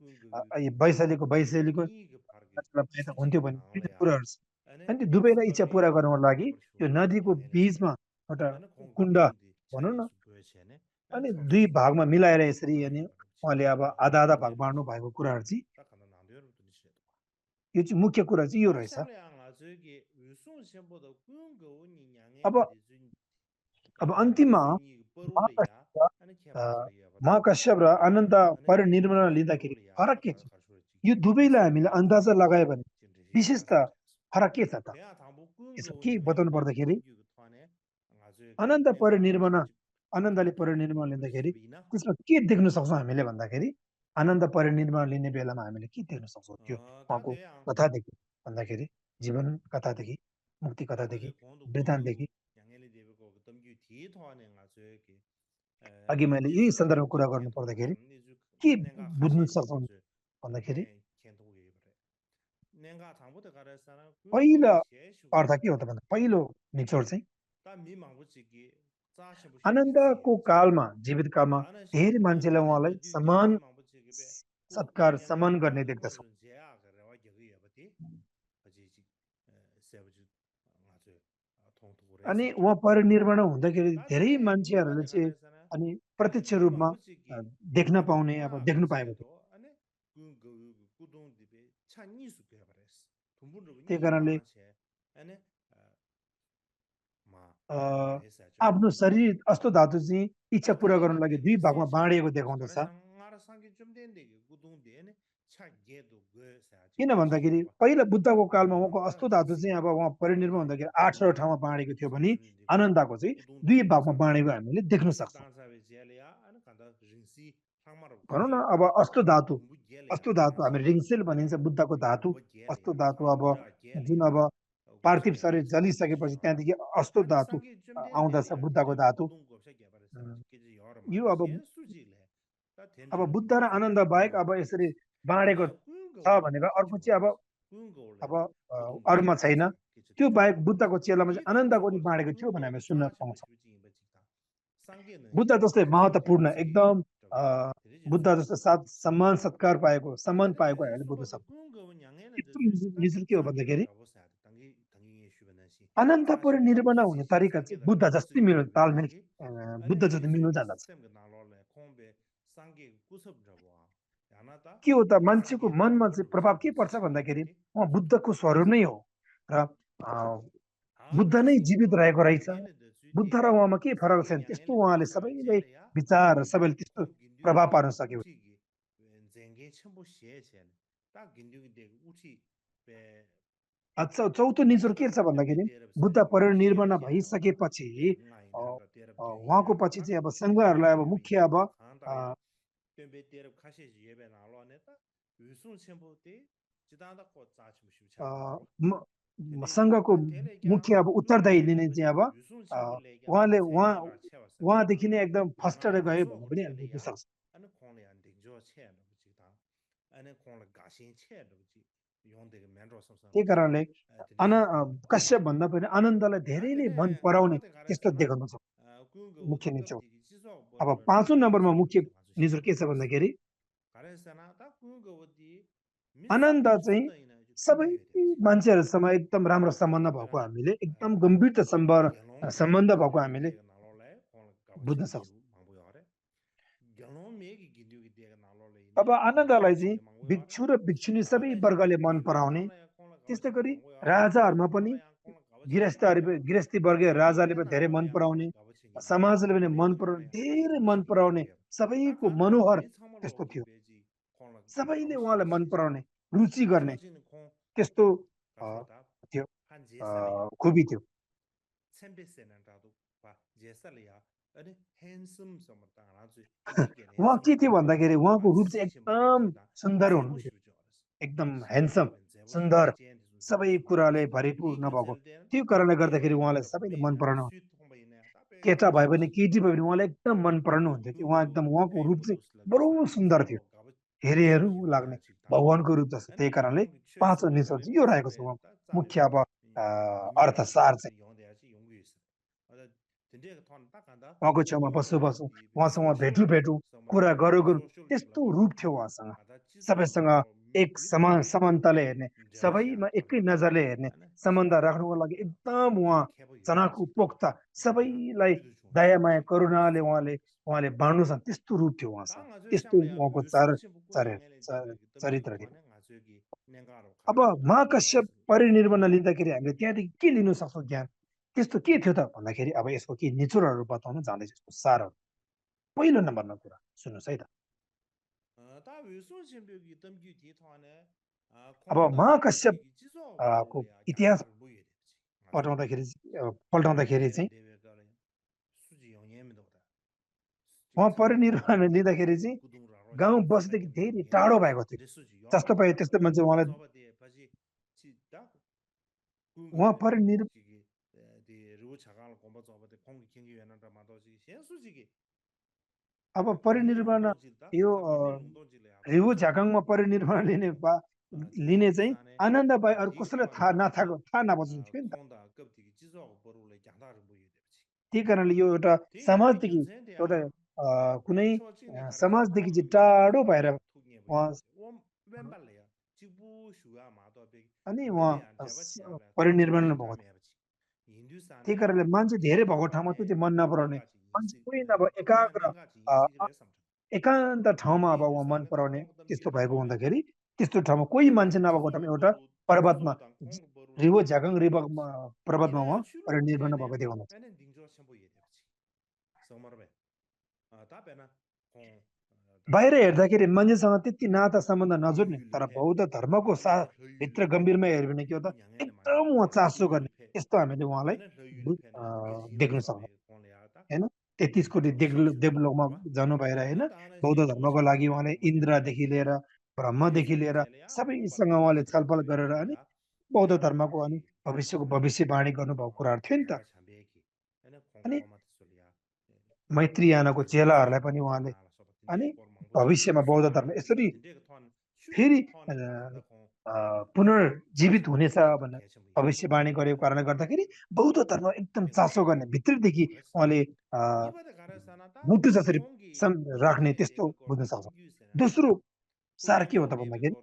वैशालीको पाए त हुन्थ्यो भन्ने दुईटा कुराहरू छ अनि त्यो दुवैलाई इच्छा पुरा गर्नको लागि त्यो नदीको बीचमा एउटा कुण्ड भनौँ न अनि दुई भागमा मिलाएर यसरी अनि उहाँले अब आधा आधा भाग बाँड्नु भएको कुराहरू चाहिँ यो चाहिँ मुख्य कुरा चाहिँ यो रहेछ अब अन्तिममा महाकश्यप र अनन्त परिनिर्वाण लिँदाखेरि फरक के छ यो दुवैलाई हामीले अन्दाजा लगायो भने विशेष त फरक के छ त यसो के बताउनु पर्दाखेरि आनन्दले परिनिर्वाण लिँदाखेरि त्यसमा के देख्न सक्छौँ हामीले भन्दाखेरि आनन्द परिनिर्वाण लिने बेलामा हामीले के देख्न सक्छौँ त्यो उहाँको कथादेखि भन्दाखेरि जीवन कथादेखि मुक्ति कथादेखि वृत्तान्तदेखि अघि मैले यही सन्दर्भमा कुरा गर्नु पर्दाखेरि के बुझ्न सक्छौँ भन्दाखेरि पहिलो अर्थ के हो त भन्दा पहिलो निचोड चाहिँ आनन्दको कालमा जीवित कालमा धेरै मान्छेले उहाँलाई समान सत्कार सम्मान गर्ने देख्दछौँ अनि उहाँ परिनिर्वाण हुँदाखेरि धेरै मान्छेहरूले चाहिँ अनि प्रत्यक्ष रूपमा देख्न पाउने अब देख्नु पाएको थियो त्यही कारणले आफ्नो शरीर अस्तो धातु चाहिँ इच्छा पुरा गर्नको लागि दुई भागमा बाँडिएको देखाउँदछ किन भन्दाखेरि पहिला बुद्धको कालमा उहाँको अस्तो धातु चाहिँ अब उहाँ परिनिर्वाण हुँदाखेरि 8 ठाउँमा बाँडेको थियो भने आनन्दको चाहिँ दुई भागमा बाँडेको हामीले देख्न सक्छौँ भनौँ न अब अस्तो धातु हामी रिङसेल भनिन्छ बुद्धको धातु अस्तो धातु अब जुन अब पार्थिव शरीर जलिसकेपछि त्यहाँदेखि अस्तो धातु आउँदछ बुद्धको धातु यो अब बुद्ध र आनन्द बाहेक अब यसरी बाँडेको छ भनेर अर्को चाहिँ अब अरूमा छैन त्यो बाहेक बुद्धको चेलामा चाहिँ आनन्दको पनि बाँडेको थियो भने हामी सुन्न पाउँछौँ बुद्ध जस्तै महत्त्वपूर्ण एकदम बुद्ध जस्तो सम्मान सत्कार पाएको सम्मान पाएको हामीले बुझ्न सक्छौँ के हो भन्दाखेरि अनन्त परिनिर्वाण हुने तरिका चाहिँ बुद्ध जस्तै तालमेल बुद्ध जस्तो मिल्नु जान्दछ के हो त मान्छेको मनमा चाहिँ प्रभाव के पर्छ भन्दाखेरि उहाँ बुद्धको स्वरूप नै हो र बुद्ध नै जीवित रहेको रहेछ बुद्ध र उहाँमा के फरक छैन त्यस्तो उहाँले सबैलाई विचार सबैले त्यस्तो प्रभाव पार्न सक्यो चौथो निचोड के छ भन्दाखेरि बुद्ध परिनिर्वाण भइसकेपछि उहाँको पछि चाहिँ अब सङ्घहरूलाई अब मुख्य अब सङ्घको मुख्य अब उत्तरदायी लिने चाहिँ अब उहाँदेखि नै एकदम फस्टेर गयो भन्ने पनि हामी बुझ्न सक्छौँ त्यही कारणले कश्यप भन्दा पनि आनन्दलाई धेरै नै मन पराउने त्यस्तो देखाउनु छ मुख्य निचोड अब 5औं नम्बरमा मुख्य निचोड के छ भन्दाखेरि आनन्द चाहिँ सबै मान्छेहरूसँग एकदम राम्रो सम्बन्ध भएको हामीले एकदम गम्भीर सम्बन्ध भएको हामीले बुझ्न सक्छौँ अब आनन्दलाई चाहिँ भिक्षु र भिक्षुनी सबै वर्गले मन पराउने त्यस्तै गरी राजाहरूमा पनि गृहस्थी वर्गीय राजाले पनि धेरै मन पराउने समाजले पनि मन पराउने धेरै मन पराउने सबैको मनोहर त्यस्तो थियो सबैले उहाँलाई मन पराउने रुचि गर्ने त्यस्तो थियो खुबी थियो उहाँ के थियो भन्दाखेरि उहाँको रूप चाहिँ एकदम सुन्दर हुनुहुन्थ्यो एकदम ह्यान्डसम सुन्दर सबै कुराले भरिपूर्ण भएको त्यो कारणले गर्दाखेरि उहाँलाई सबैले मन पराउनु केटा भए पनि केटी भए पनि उहाँलाई एकदम मन पराउनुहुन्थ्यो कि उहाँ एकदम उहाँको रूप चाहिँ बडो सुन्दर थियो हेरे हेरौँ लाग्ने भगवानको रूप जस्तो त्यही कारणले पाँचौँ निश्चय चाहिँ यो रहेको छ उहाँको मुख्य अब अर्थ सार चाहिँ उहाँको छेउमा बसु उहाँसँग भेटौँ कुरा गरौँ त्यस्तो रूप थियो उहाँसँग सबैसँग एक समानताले हेर्ने सबैमा एकै नजरले हेर्ने सम्बन्ध राख्नुको लागि एकदम उहाँ चनाखु पोख्ता सबैलाई दया माया करुणाले उहाँले बाँड्नु त्यस्तो रूप थियो उहाँसँग त्यस्तो उहाँको चरित्र थियो अब महाकश्यप परिनिर्वाण लिँदाखेरि हामीले त्यहाँदेखि के लिन सक्छौँ ज्ञान त्यस्तो के थियो त भन्दाखेरि अब यसको के निचोडहरू बताउन जाँदैछ यसको सारहरू पहिलो नम्बरमा कुरा सुन्नुहोस् है त अब महाकश्यप को इतिहास पल्टाउँदाखेरि चाहिँ उहाँ परिनिर्वाण लिँदाखेरि चाहिँ गाउँ बसदेखि धेरै टाढो भएको थियो जस्तो पायो त्यस्तो मान्छे उहाँ अब परिनिर्वाण यो रिभु झाकाङमा परिनिर्वाण लिने चाहिँ आनन्द पाए अरू कसैलाई थाहा नबस्नु थियो नि त त्यही कारणले यो एउटा समाजदेखि एउटा कुनै समाजदेखि चाहिँ टाढो भएर अनि उहाँ परिनिर्वाण भएको त्यही कारणले मान्छे धेरै भएको ठाउँमा त्यो चाहिँ मन नपराउने मान्छे कोही नभए एकान्त ठाउँमा अब उहाँ मन पराउने त्यस्तो भएको हुँदाखेरि त्यस्तो ठाउँमा कोही मान्छे नभएको ठाउँमा एउटा पर्वतमा रिभो झाकाङ पर्वतमा उहाँ परिनिर्वाण भएको थियो बाहिर हेर्दाखेरि मान्छेसँग त्यति नाता सम्बन्ध नजुट्ने तर बौद्ध धर्मको भित्र गम्भीरमा हेऱ्यो भने के हो त एकदम उहाँ चासो गर्ने यस्तो हामीले उहाँलाई देख्न सक्छौँ होइन 33 कोटी देवलोकमा जानु भएर होइन बौद्ध धर्मको लागि उहाँले इन्द्रदेखि लिएर ब्रह्मदेखि लिएर सबैसँग उहाँले छलफल गरेर अनि बौद्ध धर्मको अनि भविष्यवाणी गर्नुभएको कुराहरू थियो नि त अनि मैत्रीयानाको चेलाहरूलाई पनि उहाँले अनि भविष्यमा बौद्ध धर्म यसरी फेरि पुनर्जीवित हुनेछ भनेर भविष्यवाणी गरेको कारणले गर्दाखेरि बौद्ध धर्म एकदम चासो गर्ने भित्रदेखि उहाँले मुटु जसरी राख्ने त्यस्तो बुझ्न सक्छौँ दोस्रो सार के हो त भन्दाखेरि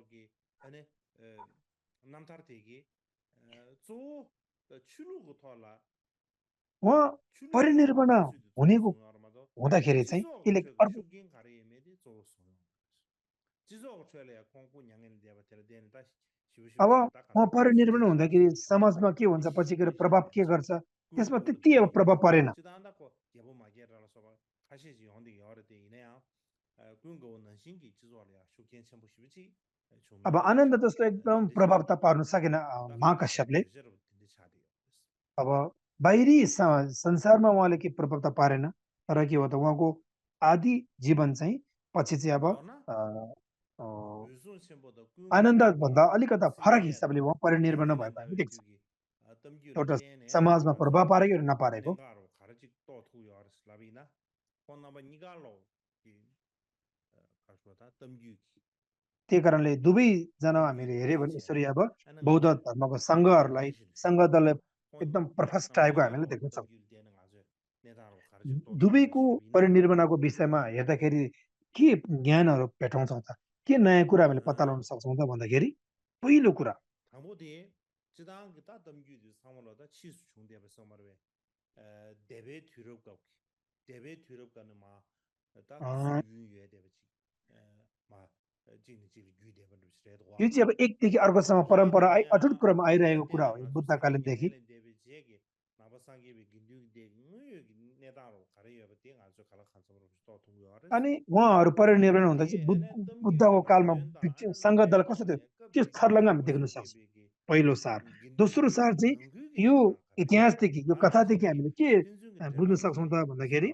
उहाँ परिनिर्वाण हुँदाखेरि चाहिँ यसले अर्को अब उहाँ परिनिर्वाण हुँदाखेरि समाजमा के हुन्छ पछि गएर प्रभाव के गर्छ त्यसमा त्यति अब प्रभाव परेन अब आनन्द जस्तो एकदम प्रभाव त पार्न सकेन महाकश्यपले अब बाहिरी संसारमा उहाँले के प्रभाव त पारेन तर के हो त उहाँको आदि जीवन चाहिँ पछि चाहिँ अब आनन्द भन्दा अलिकता फरक हिसाबले उहाँ परिनिर्वाण भएको हामी देख्छौँ एउटा समाजमा प्रभाव पारेको र नपारेको त्यही कारणले दुवैजना हामीले हेऱ्यो भने यसरी अब बौद्ध धर्मको सङ्घहरूलाई सङ्घ दललाई एकदम प्रफस्ट आएको हामीले देख्न सक्छौँ दुवैको परिनिर्वाणको विषयमा हेर्दाखेरि के ज्ञानहरू भेटाउँछौँ त के नयाँ कुरा हामीले पत्ता लगाउन सक्छौँ त भन्दाखेरि पहिलो कुरा यो चाहिँ अब एकदेखि अर्कोसम्म परम्परा अटुट क्रममा आइरहेको कुरा हो बुद्धकालीनदेखि अनि उहाँहरू परिनिर्वाण हुँदा चाहिँ बुद्धको कालमा सङ्घ दल कस्तो थियो त्यो छर्लङ्ग हामी देख्न सक्छौँ पहिलो सार दोस्रो सार चाहिँ यो इतिहासदेखि यो कथादेखि हामीले के बुझ्न सक्छौँ त भन्दाखेरि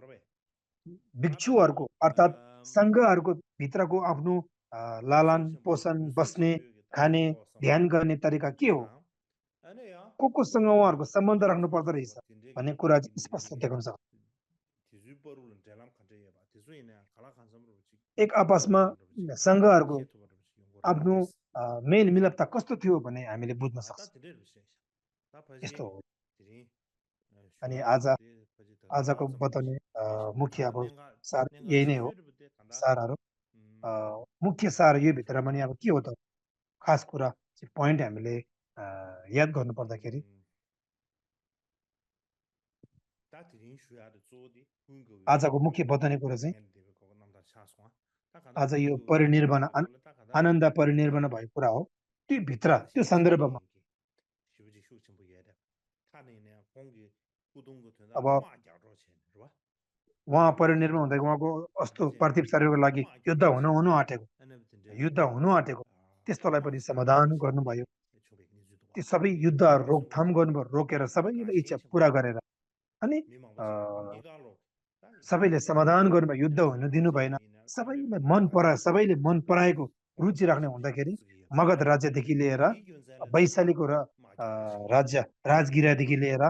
भिक्षुहरूको अर्थात् सङ्घहरूको भित्रको आफ्नो लालन पोषण बस्ने खाने ध्यान गर्ने तरिका के हो कोसँग उहाँहरूको सम्बन्ध राख्नु पर्दो रहेछ भन्ने कुरा चाहिँ स्पष्ट देख्न सक्छ। एक आपसमा सङ्घहरूको आफ्नो मेलमिलाप त कस्तो थियो भने हामीले बुझ्न सक्छौँ। यस्तो हो। अनि आजको बताउने मुख्य अब सार यही नै हो। सारहरू मुख्य सार यो भित्रमा नि अब के हो त खास कुरा चाहिँ पोइन्ट हामीले याद गर्नु पर्दाखेरि आजको मुख्य बताउने कुरा चाहिँ आज यो परिनिर्वाण आनन्द परिनिर्वाण भएको कुरा हो। त्यो भित्र त्यो सन्दर्भमा अब उहाँ परिनिर्वाण हुँदा उहाँको अस्तो पार्थिव शरीरको लागि युद्ध हुनु आँटेको त्यस्तोलाई पनि समाधान गर्नुभयो। त्यो सबै युद्धहरू रोकथाम गर्नुभयो, रोकेर सबैले इच्छा पुरा गरेर अनि सबैले समाधान गर्नुभयो, युद्ध हुनु दिनु भएन। सबैले मन पराएको रुचि राख्ने हुँदाखेरि मगध राज्यदेखि लिएर वैशालीको राज्य राजगिरादेखि लिएर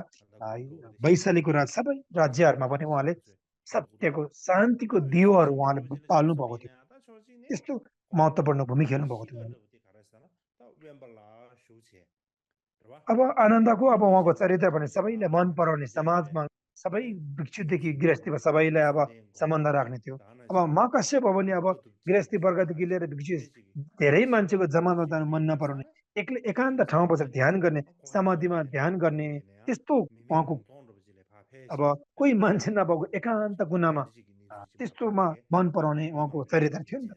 वैशालीको सबै राज्यहरूमा पनि उहाँले सत्यको शान्तिको दियोहरू उहाँले पाल्नु भएको थियो। त्यस्तो महत्त्वपूर्ण भूमिका खेल्नु भएको थियो। अब आनन्दको अब उहाँको चरित्र भने सबैले मन पराउने, समाजमा सबै भिक्षुदेखि गृहस्थीमा सबैलाई अब सम्बन्ध राख्ने थियो। अब महाकश्यप हो भने अब गृहस्थी वर्गदेखि लिएर भिक्षु धेरै मान्छेको जमामा जानु मन नपराउने, एक्लै एकान्त ठाउँमा बसेर ध्यान गर्ने, समाधिमा ध्यान गर्ने, त्यस्तो उहाँको अब कोही मान्छे नभएको एकान्त कुनामा त्यस्तोमा मन पराउने उहाँको चरित्र थियो नि त।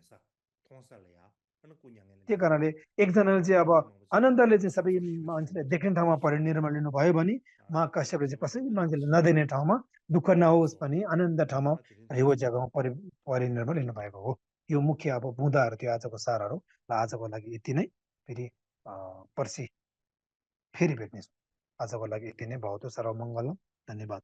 त्यो कारणले एकजनाले चाहिँ अब आनन्दले चाहिँ सबै मान्छेले देख्ने ठाउँमा परिनिर्वाण लिनुभयो भने महाकश्यपले चाहिँ कसै मान्छेले नदेख्ने ठाउँमा दुःख नहोस् भने आनन्द ठाउँमा यो जग्गामा परिनिर्वाण लिनुभएको हो। यो मुख्य अब बुँदाहरू थियो आजको सारहरू। र आजको लागि यति नै। फेरि पर्सि फेरि भेट्नेछौँ। आजको लागि यति नै। बहुत सर्वमङ्गलम। धन्यवाद।